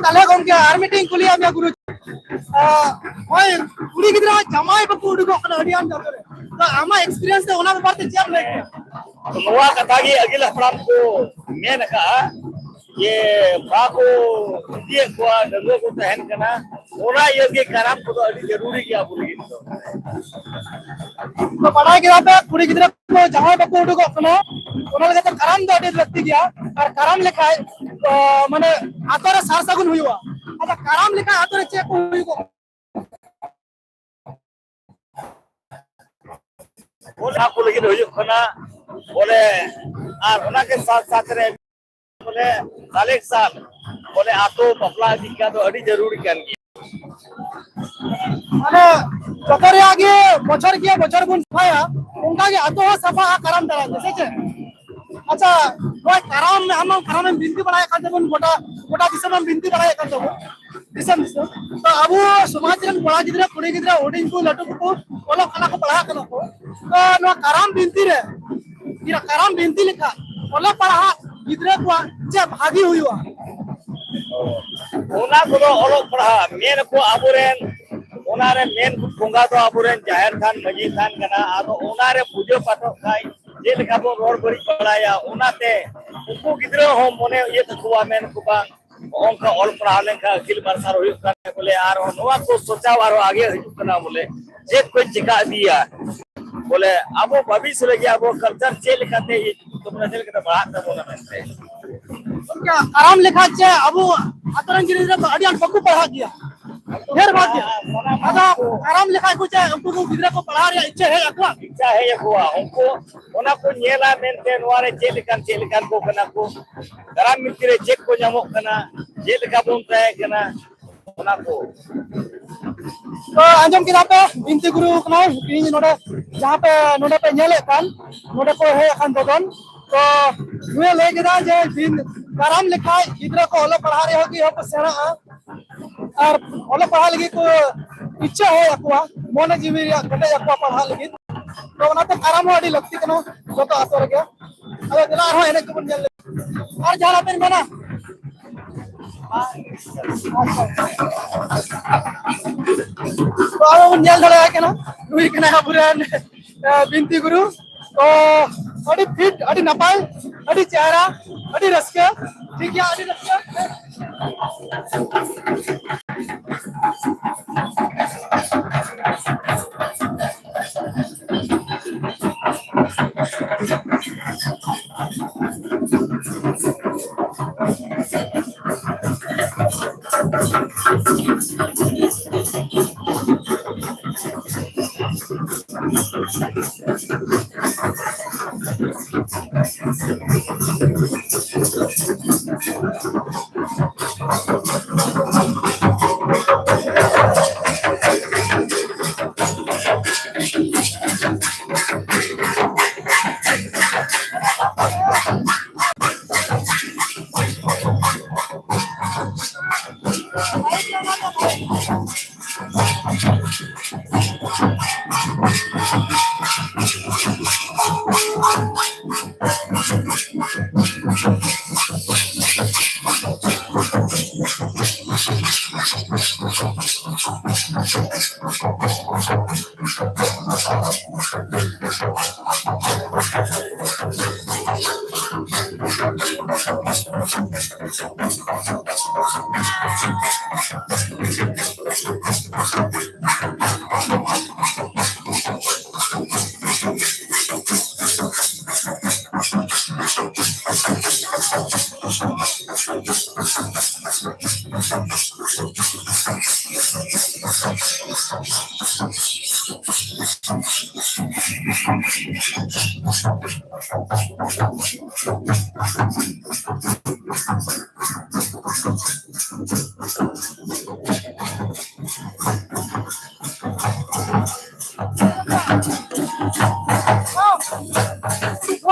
ᱛᱟᱦᱞᱮ ᱜᱚᱢᱠᱮ, ᱟᱨ ᱢᱤᱫᱴᱮᱱ ᱠᱩᱞᱤᱭᱮᱫ ᱢᱮᱭᱟ ᱜᱩᱨᱩ, ᱟᱸ, ᱱᱚᱜᱼᱚᱭ ᱠᱩᱲᱤ ᱜᱤᱫᱽᱨᱟᱹ ᱡᱟᱶᱟᱭ ᱵᱟᱠᱚ ᱩᱰᱩᱠᱚᱜ ᱠᱟᱱᱟ ᱟᱹᱰᱤ ᱟᱢ ᱡᱟᱭᱜᱟ ᱨᱮ, ᱛᱚ ᱟᱢᱟᱜ experience ᱛᱮ ᱚᱱᱟ ᱵᱮᱯᱟᱨ ᱛᱮ ᱪᱮᱫ ᱮᱢ ᱞᱟᱹᱭ ᱠᱮᱭᱟ? ᱱᱚᱣᱟ ᱠᱟᱛᱷᱟ ᱜᱮ ᱟᱹᱜᱤᱞ ᱦᱟᱯᱲᱟᱢ ᱠᱚ ᱢᱮᱱ ᱟᱠᱟᱫᱼᱟ ᱡᱮ ᱵᱟᱠᱚ ᱤᱫᱤᱭᱮᱫ ᱠᱚᱣᱟ, ᱰᱟᱺᱜᱩᱣᱟᱹ ᱠᱚ ᱛᱟᱦᱮᱱ ᱠᱟᱱᱟ, ᱚᱱᱟ ᱤᱭᱟᱹ ᱜᱮ ᱠᱟᱨᱟᱢ ᱠᱚᱫᱚ ᱟᱹᱰᱤ ᱡᱟᱹᱨᱩᱲᱤ ᱜᱮᱭᱟ ᱟᱵᱚ ᱞᱟᱹᱜᱤᱫ ᱫᱚ᱾ ᱛᱚ, ᱵᱟᱲᱟᱭ ᱠᱮᱫᱟ ᱯᱮ, ᱠᱩᱲᱤ ᱜᱤᱫᱽᱨᱟᱹ ᱠᱚ ᱡᱟᱦᱟᱸᱭ ᱵᱟᱠᱚ ᱩᱰᱩᱠᱚᱜ ᱠᱟᱱᱟ, ᱚᱱᱟ ᱞᱟᱹᱜᱤᱫ ᱛᱮ ᱠᱟᱨᱟᱢ ᱫᱚ ᱟᱹᱰᱤ ᱞᱟᱹᱠᱛᱤ ᱜᱮᱭᱟ᱾ ᱟᱨ ᱠᱟᱨᱟᱢ ᱞᱮᱠᱷᱟᱡ, ᱚ, ᱢᱟᱱᱮ, ᱟᱛᱳ ᱨᱮ ᱥᱟᱨ ᱥᱟᱹᱜᱩᱱ ᱦᱩᱭᱩᱜᱼᱟ᱾ ᱟᱪᱪᱷᱟ, ᱠᱟᱨᱟᱢ ᱞᱮᱠᱷᱟᱡ ᱟᱛᱳ ᱨᱮ ᱪᱮᱫ ᱠᱚ ᱦᱩᱭᱩᱜᱼᱟ? ᱚᱱᱟ ᱠᱚ ᱞᱟᱹᱜᱤᱫ ᱦᱩᱭᱩᱜ ᱠᱟᱱᱟ, ᱵᱚᱞᱮ, ᱟᱨ ᱚᱱᱟ ᱜᱮ ᱥᱟᱛ ᱥᱟᱛ ᱨᱮ, ᱵᱚᱞᱮ, ᱠᱟᱞᱮᱠᱥᱚᱱ, ᱵᱚᱞᱮ, ᱟᱛᱳ ᱵᱟᱯᱞᱟ ᱤᱫᱤ ᱠᱟᱛᱮ ᱫᱚ ᱟᱹᱰᱤ ᱡᱟᱹᱨᱩᱲᱤ ᱠᱟᱱ ᱜᱮᱭᱟ᱾ ᱢᱟᱱᱮ, ᱡᱚᱛᱚ ᱨᱮᱭᱟᱜ ᱜᱮ ᱵᱚᱪᱷᱚᱨ ᱜᱮ ᱵᱚᱪᱷᱚᱨ ᱵᱚᱱ ᱥᱟᱯᱷᱟᱭᱟ, ᱚᱱᱠᱟ ᱜᱮ ᱟᱛᱳ ᱦᱚᱸ ᱥᱟᱯᱷᱟᱜᱼᱟ ᱠᱟᱨᱟᱢ ᱫᱟᱨᱟᱭ ᱛᱮ, ᱥᱮ ᱪᱮᱫ? ᱟᱪᱪᱷᱟ, ᱱᱚᱣᱟ ᱠᱟᱨᱟᱢ, ᱟᱢ ᱢᱟ ᱠᱟᱨᱟᱢ ᱮᱢ ᱵᱤᱱᱛᱤ ᱵᱟᱲᱟᱭᱮᱫ ᱠᱟᱱ ᱛᱟᱵᱚᱱ, ᱜᱚᱴᱟ, ᱜᱚᱴᱟ ᱫᱤᱥᱚᱢ ᱮᱢ ᱵᱤᱱᱛᱤ ᱵᱟᱲᱟᱭᱮᱫ ᱠᱟᱱ ᱛᱟᱵᱚᱱ, ᱫᱤᱥᱚᱢ ᱫᱤᱥᱚᱢ᱾ ᱛᱚ, ᱟᱵᱚ ᱥᱚᱢᱟᱡᱽ ᱨᱮᱱ ᱠᱚᱲᱟ ᱜᱤᱫᱽᱨᱟᱹ, ᱠᱩᱲᱤ ᱜᱤᱫᱽᱨᱟᱹ, ᱦᱩᱰᱤᱧ ᱠᱚ, ᱞᱟᱹᱴᱩ ᱠᱚ, ᱚᱞᱚᱜ ᱠᱟᱱᱟ ᱠᱚ, ᱯᱟᱲᱦᱟᱜ ᱠᱟᱱᱟ ᱠᱚ, ᱛᱚ, ᱱᱚᱣᱟ ᱠᱟᱨᱟᱢ ᱵᱤᱱᱛᱤ ᱨᱮ, ᱤᱭᱟᱹ, ᱠᱟᱨᱟᱢ ᱵᱤᱱᱛᱤ ᱞᱮᱠᱷᱟᱱ ᱚᱞᱚᱜ ᱯᱟᱲᱦᱟᱜ ᱜᱤᱫᱽᱨᱟᱹ ᱠᱚᱣᱟᱜ ᱪᱮᱫ ᱵᱷᱟᱹᱜᱤ ᱦᱩᱭᱩᱜᱼᱟ? ᱚᱱᱟ ᱠᱚᱫᱚ ᱚᱞᱚᱜ ᱯᱟᱲᱦᱟᱜ, ᱢᱮᱱ ᱟᱠᱚ ᱟᱵᱚᱨᱮᱱ, ᱚᱱᱟᱨᱮ ᱢᱮᱱ ᱵᱚᱸᱜᱟ ᱫᱚ ᱟᱵᱚᱨᱮᱱ ᱡᱟᱦᱮᱨ ᱛᱷᱟᱱ, ᱢᱟᱹᱡᱷᱤ ᱛᱷᱟᱱ ᱠᱟᱱᱟ᱾ ᱟᱫᱚ ᱚᱱᱟᱨᱮ ᱯᱩᱡᱟᱹ ᱯᱟᱴᱷᱚᱜ ᱠᱷᱟᱡ ᱪᱮᱫ ᱞᱮᱠᱟ ᱵᱚᱱ ᱨᱚᱲ ᱵᱟᱹᱲᱤᱡ ᱵᱟᱲᱟᱭᱟ, ᱚᱱᱟᱛᱮ ᱩᱱᱠᱩ ᱜᱤᱫᱽᱨᱟᱹ ᱦᱚᱸ ᱢᱚᱱᱮ ᱤᱭᱟᱹ ᱛᱟᱠᱚᱣᱟ, ᱢᱮᱱ ᱟᱠᱚ, ᱵᱟᱝ, ᱱᱚᱜᱼᱚ ᱱᱚᱝᱠᱟ ᱚᱞ ᱯᱟᱲᱦᱟᱣ ᱞᱮᱱᱠᱷᱟᱱ ᱟᱹᱠᱤᱞ ᱢᱟᱨᱥᱟᱞ ᱦᱩᱭᱩᱜ ᱠᱟᱱᱟ ᱵᱚᱞᱮ, ᱟᱨ ᱱᱚᱣᱟ ᱠᱚ ᱥᱚᱪᱟᱣ ᱟᱨᱦᱚᱸ ᱟᱜᱮ ᱦᱤᱡᱩᱜ ᱠᱟᱱᱟ ᱵᱚᱞᱮ, ᱪᱮᱫ ᱠᱚᱧ ᱪᱮᱠᱟ ᱤᱫᱤᱭᱟ ᱵᱚᱞᱮ, ᱟᱵᱚ ᱵᱷᱟᱵᱤᱥ ᱞᱟᱹᱜᱤᱫ ᱟᱵᱚ ᱠᱟᱞᱪᱟᱨ ᱪᱮᱫ ᱞᱮᱠᱟᱛᱮ ᱤᱭᱟᱹ ᱛᱟᱵᱚᱱᱟ, ᱪᱮᱫ ᱞᱮᱠᱟᱛᱮ ᱵᱟᱲᱦᱟᱜ ᱛᱟᱵᱚᱱᱟ ᱢᱮᱱᱛᱮ᱾ ᱜᱚᱢᱠᱮ, ᱠᱟᱨᱟᱢ ᱞᱮᱠᱷᱟᱱ ᱪᱮ ᱟᱵᱚ ᱟᱛᱳ ᱨᱮᱱ ᱜᱤᱫᱽᱨᱟᱹ ᱫᱚ ᱟᱹᱰᱤ ᱟᱸᱴ ᱵᱟᱠᱚ ᱯᱟᱲᱦᱟᱜ ᱜᱮᱭᱟ, ᱰᱷᱮᱨ ᱵᱷᱟᱜᱽ ᱜᱮ᱾ ᱟᱫᱚ ᱠᱟᱨᱟᱢ ᱞᱮᱠᱷᱟᱡ ᱠᱚ ᱪᱮ ᱩᱱᱠᱩ ᱠᱚ ᱜᱤᱫᱽᱨᱟᱹ ᱠᱚ ᱯᱟᱲᱦᱟᱣ ᱨᱮᱭᱟᱜ ᱤᱪᱪᱷᱟᱹ ᱦᱮᱡ ᱟᱠᱚᱣᱟ? ᱤᱪᱪᱷᱟ ᱦᱮᱡ ᱟᱠᱚᱣᱟ, ᱩᱱᱠᱩ ᱚᱱᱟ ᱠᱚ ᱧᱮᱞᱟ ᱢᱮᱱᱛᱮ, ᱱᱚᱣᱟ ᱨᱮ ᱪᱮᱫ ᱞᱮᱠᱟᱱ, ᱪᱮᱫ ᱞᱮᱠᱟᱱ ᱠᱚ ᱠᱟᱱᱟ ᱠᱚ, ᱠᱟᱨᱟᱢ ᱵᱤᱱᱛᱤ ᱨᱮ ᱪᱮᱫ ᱠᱚ ᱧᱟᱢᱚᱜ ᱠᱟᱱᱟ, ᱪᱮᱫ ᱞᱮᱠᱟ ᱵᱚᱱ ᱛᱟᱦᱮᱸ ᱠᱟᱱᱟ, ᱚᱱᱟ ᱠᱚ᱾ ᱛᱚ, ᱟᱸᱡᱚᱢ ᱠᱮᱫᱟ ᱯᱮ, ᱵᱤᱱᱛᱤ ᱜᱩᱨᱩ ᱠᱟᱱᱟᱭ ᱛᱤᱦᱤᱧ ᱱᱚᱰᱮ, ᱡᱟᱦᱟᱸ ᱯᱮ ᱱᱚᱰᱮ ᱯᱮ ᱧᱮᱞᱮᱫ ᱠᱟᱱ, ᱱᱚᱰᱮ ᱠᱚ ᱦᱮᱡ ᱟᱠᱟᱱ ᱫᱚᱫᱚᱱ᱾ ᱛᱚ, ᱱᱩᱭᱮ ᱞᱟᱹᱭ ᱠᱮᱫᱟ ᱡᱮ ᱵᱤᱱ ᱠᱟᱨᱟᱢ ᱞᱮᱠᱷᱟᱡ ᱜᱤᱫᱽᱨᱟᱹ ᱠᱚ ᱚᱞᱚᱜ ᱯᱟᱲᱦᱟᱜ ᱨᱮᱦᱚᱸ ᱠᱚ ᱥᱮᱬᱟᱜᱼᱟ ᱟᱨ ᱚᱞᱚᱜ ᱯᱟᱲᱦᱟᱜ ᱞᱟᱹᱜᱤᱫ ᱠᱚ ᱤᱪᱪᱷᱟᱹ ᱦᱮᱡ ᱟᱠᱚᱣᱟ, ᱢᱚᱱᱮ ᱡᱤᱣᱤ ᱨᱮᱭᱟᱜ ᱠᱮᱴᱮᱡ ᱟᱠᱚᱣᱟ ᱯᱟᱲᱦᱟᱜ ᱞᱟᱹᱜᱤᱫ᱾ ᱛᱚ, ᱚᱱᱟᱛᱮ ᱠᱟᱨᱟᱢ ᱦᱚᱸ ᱟᱹᱰᱤ ᱞᱟᱹᱠᱛᱤ ᱠᱟᱱᱟ ᱡᱚᱛᱚ ᱟᱛᱳ ᱨᱮᱜᱮ᱾ ᱟᱫᱚ ᱫᱮᱞᱟ ᱟᱨᱦᱚᱸ ᱮᱱᱮᱡ ᱠᱚᱵᱚᱱ ᱧᱮᱞ ᱞᱮᱜᱮ᱾ ᱟᱨ ᱡᱟᱦᱟᱱᱟᱜ ᱵᱮᱱ ᱢᱮᱱᱟ? ᱛᱚ, ᱟᱵᱚ ᱵᱚᱱ ᱧᱮᱞ ᱫᱟᱲᱮᱭᱟᱭ ᱠᱟᱱᱟ, ᱱᱩᱭ ᱠᱟᱱᱟᱭ ᱟᱵᱚᱨᱮᱱ, ᱮ, ᱵᱤᱱᱛᱤ ᱜᱩᱨᱩ᱾ ᱛᱚ, ᱟᱹᱰᱤ ᱯᱷᱤᱴ, ᱟᱹᱰᱤ ᱱᱟᱯᱟᱭ, ᱟᱹᱰᱤ ᱪᱮᱦᱨᱟ, ᱟᱹᱰᱤ ᱨᱟᱹᱥᱠᱟᱹ᱾ ᱴᱷᱤᱠ ᱜᱮᱭᱟ, ᱟᱹᱰᱤ ᱨᱟᱹᱥᱠᱟᱹ᱾ ᱱᱚᱣᱟ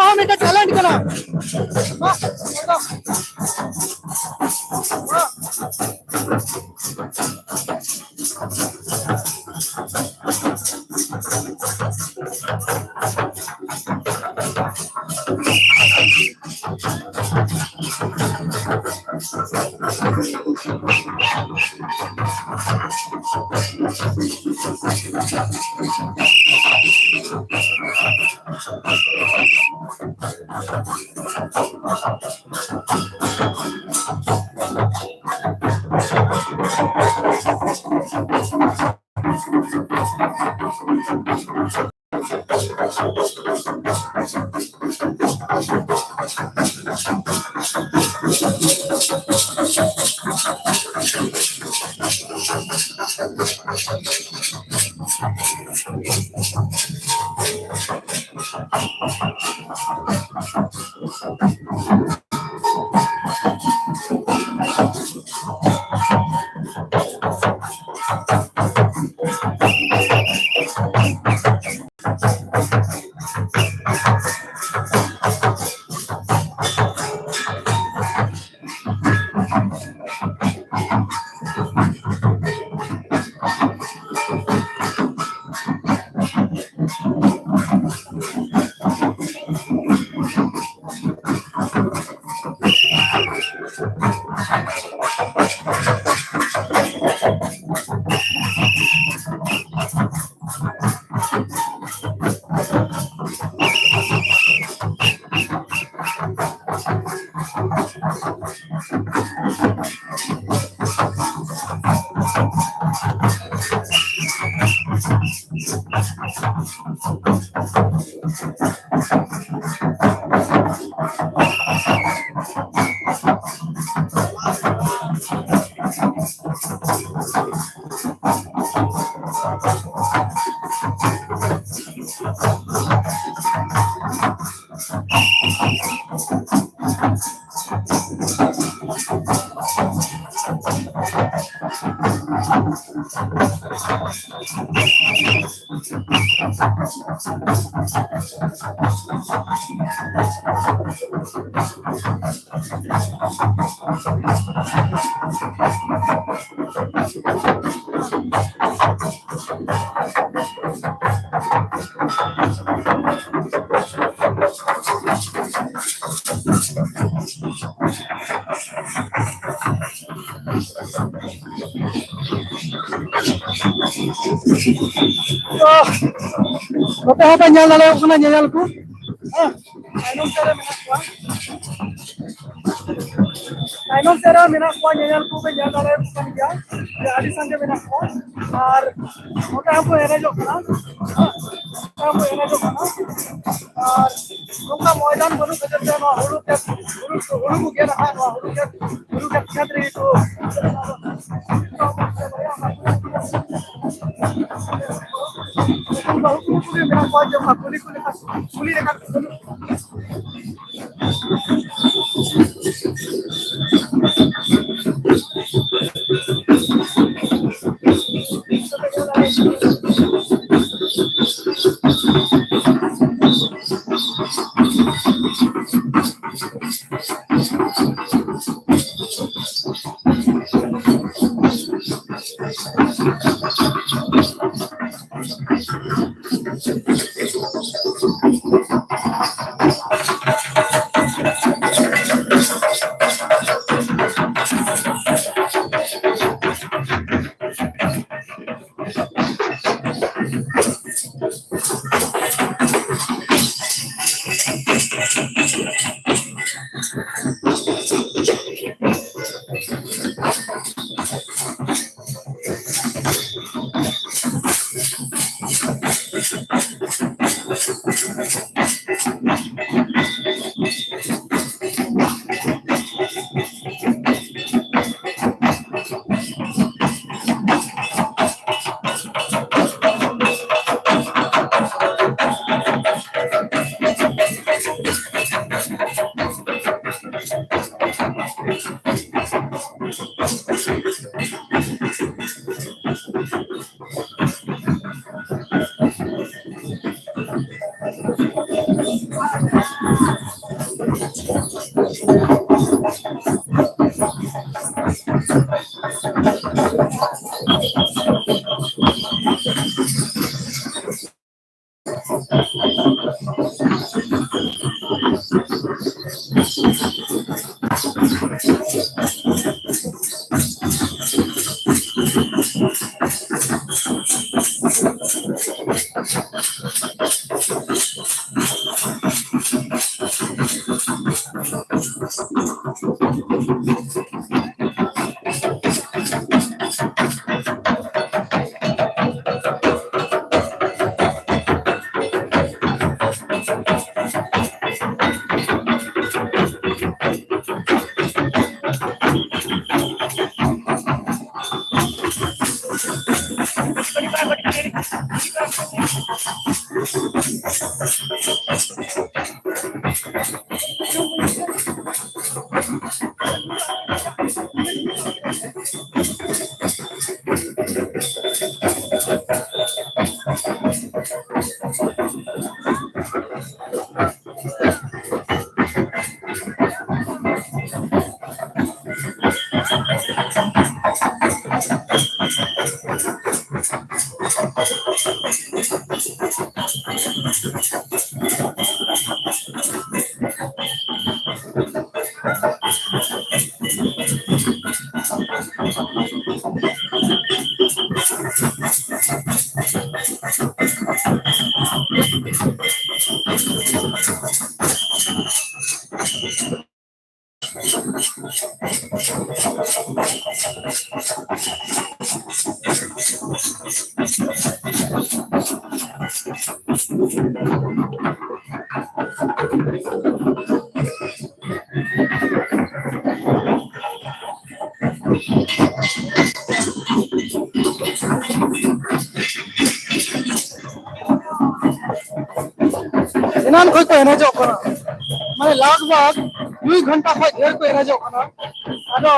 ᱦᱚᱸ ᱢᱤᱫᱴᱮᱱ ᱴᱮᱞᱮᱱᱴ ᱠᱟᱱᱟ᱾ ᱱᱚᱛᱮ ᱦᱚᱸᱯᱮ ᱧᱮᱞ ᱫᱟᱲᱮᱭᱟᱜ ᱠᱟᱱᱟ ᱧᱮᱧᱮᱞ ᱠᱚ᱾ ᱦᱮᱸ, ᱛᱟᱭᱱᱚᱢ ᱥᱮᱫ ᱨᱮ ᱢᱮᱱᱟᱜ ᱠᱚᱣᱟ᱾ ᱛᱟᱭᱱᱚᱢ ᱥᱮᱫ ᱨᱮ ᱢᱮᱱᱟᱜ ᱠᱚᱣᱟ, ᱧᱮᱧᱮᱞ ᱠᱚᱯᱮ ᱧᱮᱞ ᱫᱟᱲᱮᱭᱟᱠᱚ ᱠᱟᱱ ᱜᱮᱭᱟ᱾ ᱟᱹᱰᱤ ᱥᱟᱸᱜᱮ ᱢᱮᱱᱟᱜ ᱠᱚᱣᱟ᱾ ᱟᱨ ᱱᱚᱛᱮ ᱦᱚᱸᱠᱚ ᱮᱱᱮᱡᱚᱜ ᱠᱟᱱᱟ, ᱱᱚᱛᱮ ᱦᱚᱸᱠᱚ ᱮᱱᱮᱡᱚᱜ ᱠᱟᱱᱟ᱾ ᱟᱨ ᱱᱚᱝᱠᱟ ᱢᱚᱭᱫᱟᱱ ᱵᱟᱹᱱᱩᱜ ᱠᱷᱟᱹᱛᱤᱨ ᱛᱮ ᱱᱚᱣᱟ ᱦᱩᱲᱩ ᱠᱷᱮᱛ, ᱦᱩᱲᱩ, ᱦᱩᱲᱩ ᱠᱚ ᱜᱮᱫ ᱟᱠᱟᱫ, ᱱᱚᱣᱟ ᱦᱩᱲᱩ ᱠᱷᱮᱛ, ᱦᱩᱲᱩ ᱠᱷᱮᱛ, ᱠᱷᱮᱛ ᱨᱮᱜᱮ ᱠᱚ ᱵᱟᱹᱦᱩ ᱠᱩᱲᱤ ᱠᱚᱜᱮ ᱢᱮᱱᱟᱜ ᱠᱚᱣᱟ ᱡᱮ ᱚᱱᱟ ᱠᱩᱞᱤ ᱠᱚ ᱞᱮᱠᱟ, ᱠᱩᱞᱤ ᱞᱮᱠᱟ ᱠᱚ ᱵᱟᱹᱱᱩᱜ ᱠᱚᱣᱟ᱾ ᱮᱱᱟᱱ ᱠᱷᱚᱡ ᱠᱚ ᱮᱱᱮᱡᱚᱜ ᱠᱟᱱᱟ, ᱢᱟᱱᱮ ᱞᱟᱜᱽ ᱵᱷᱟᱜᱽ ᱫᱩᱭ ᱜᱷᱚᱱᱴᱟ ᱠᱷᱚᱡ ᱰᱷᱮᱨ ᱠᱚ ᱮᱱᱮᱡᱚᱜ ᱠᱟᱱᱟ᱾ ᱟᱫᱚ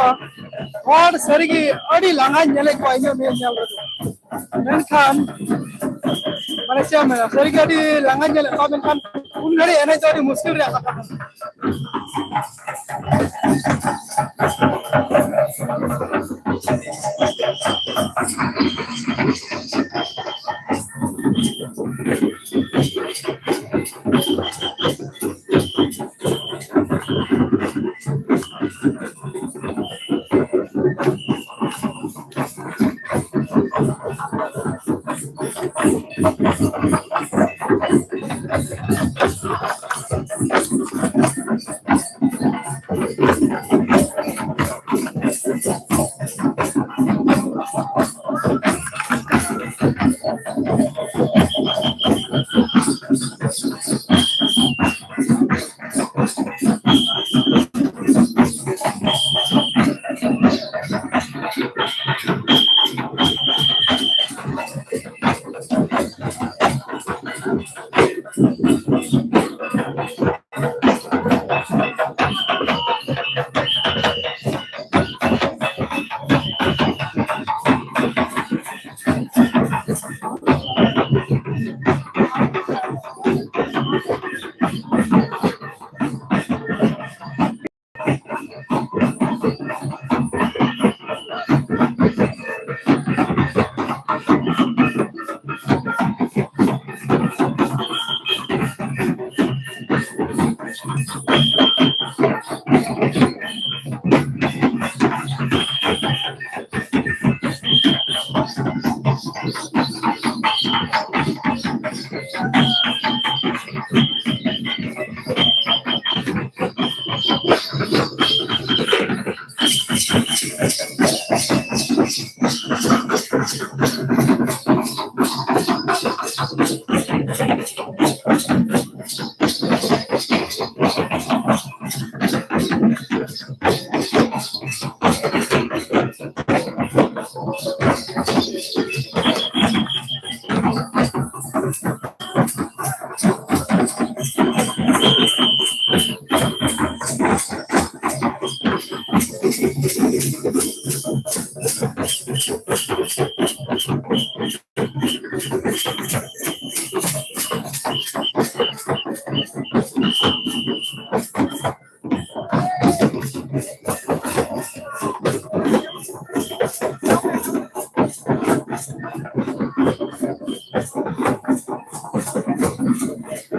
ᱦᱚᱲ ᱥᱟᱹᱨᱤᱜᱮ ᱟᱹᱰᱤ ᱞᱟᱸᱜᱟᱧ ᱧᱮᱞᱮᱫ ᱠᱚᱣᱟ ᱤᱧᱟᱹᱜ ᱢᱮᱫ ᱧᱮᱞ ᱨᱮᱫᱚ᱾ ᱢᱮᱱᱠᱷᱟᱱ ᱢᱟᱱᱮ ᱪᱮᱫ ᱮᱢ ᱢᱮᱱᱟ, ᱥᱟᱹᱨᱤᱜᱮ ᱟᱹᱰᱤ ᱞᱟᱸᱜᱟᱧ ᱧᱮᱞᱮᱫ ᱠᱚᱣᱟ, ᱢᱮᱱᱠᱷᱟᱱ ᱩᱱ ᱜᱷᱟᱹᱲᱤᱡ ᱮᱱᱮᱡ ᱫᱚ ᱟᱹᱰᱤ ᱢᱩᱥᱠᱤᱞ ᱨᱮᱭᱟᱜ ᱠᱟᱛᱷᱟ ᱠᱟᱱᱟ᱾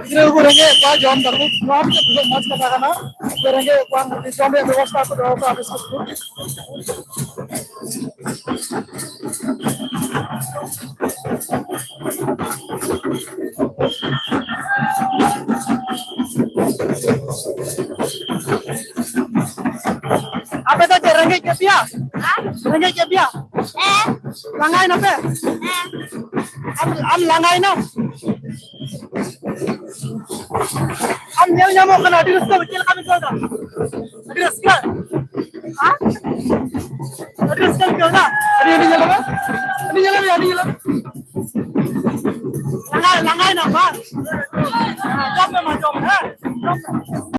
ᱜᱤᱫᱽᱨᱟᱹ ᱠᱚ ᱨᱮᱸᱜᱮᱡ ᱠᱚᱣᱟ, ᱡᱚᱢ ᱫᱟᱠᱚ, ᱱᱚᱣᱟ ᱢᱤᱫᱴᱮᱱ ᱵᱚᱦᱩᱛ ᱢᱚᱡᱽ ᱠᱟᱛᱷᱟ ᱠᱟᱱᱟ᱾ ᱡᱮ ᱨᱮᱸᱜᱮᱡ ᱠᱚᱣᱟ, ᱡᱚᱢ ᱨᱮᱭᱟᱜ ᱵᱮᱵᱚᱥᱛᱷᱟ ᱠᱚ ᱫᱚᱦᱚ ᱠᱟᱜᱼᱟ, ᱵᱤᱥᱠᱩᱴ ᱠᱚ᱾ ᱟᱯᱮ ᱫᱚ ᱪᱮᱫ ᱨᱮᱸᱜᱮᱡ ᱠᱮᱫ ᱯᱮᱭᱟ? ᱦᱮᱸ? ᱨᱮᱸᱜᱮᱡ ᱠᱮᱫ ᱯᱮᱭᱟ? ᱦᱮᱸ᱾ ᱞᱟᱸᱜᱟᱭ ᱱᱟᱯᱮ? ᱦᱮᱸ᱾ ᱟᱢ, ᱟᱢ ᱞᱟᱸᱜᱟᱭ ᱱᱟᱢ? ᱟᱢ ᱧᱮᱞ ᱧᱟᱢᱚᱜ ᱠᱟᱱᱟ, ᱟᱹᱰᱤ ᱨᱟᱹᱥᱠᱟᱹ, ᱪᱮᱫ ᱞᱮᱠᱟᱢ ᱟᱹᱭᱠᱟᱹᱣ ᱮᱫᱟ? ᱟᱹᱰᱤ ᱨᱟᱹᱥᱠᱟᱹ? ᱦᱮᱸ? ᱟᱹᱰᱤ ᱨᱟᱹᱥᱠᱟᱹᱢ ᱟᱹᱭᱠᱟᱹᱣ ᱮᱫᱟ? ᱟᱹᱰᱤ, ᱟᱹᱰᱤ ᱧᱮᱞ ᱢᱮ, ᱟᱹᱰᱤ ᱧᱮᱞ ᱢᱮ, ᱟᱹᱰᱤ ᱧᱮᱞ ᱢᱮ᱾ ᱞᱟᱸᱜᱟ, ᱞᱟᱸᱜᱟᱭ ᱱᱟᱢ ᱵᱟᱝ? ᱡᱚᱢ ᱢᱮ ᱢᱟ, ᱡᱚᱢ ᱢᱮ, ᱦᱮᱸ? ᱡᱚᱢ ᱢᱮ᱾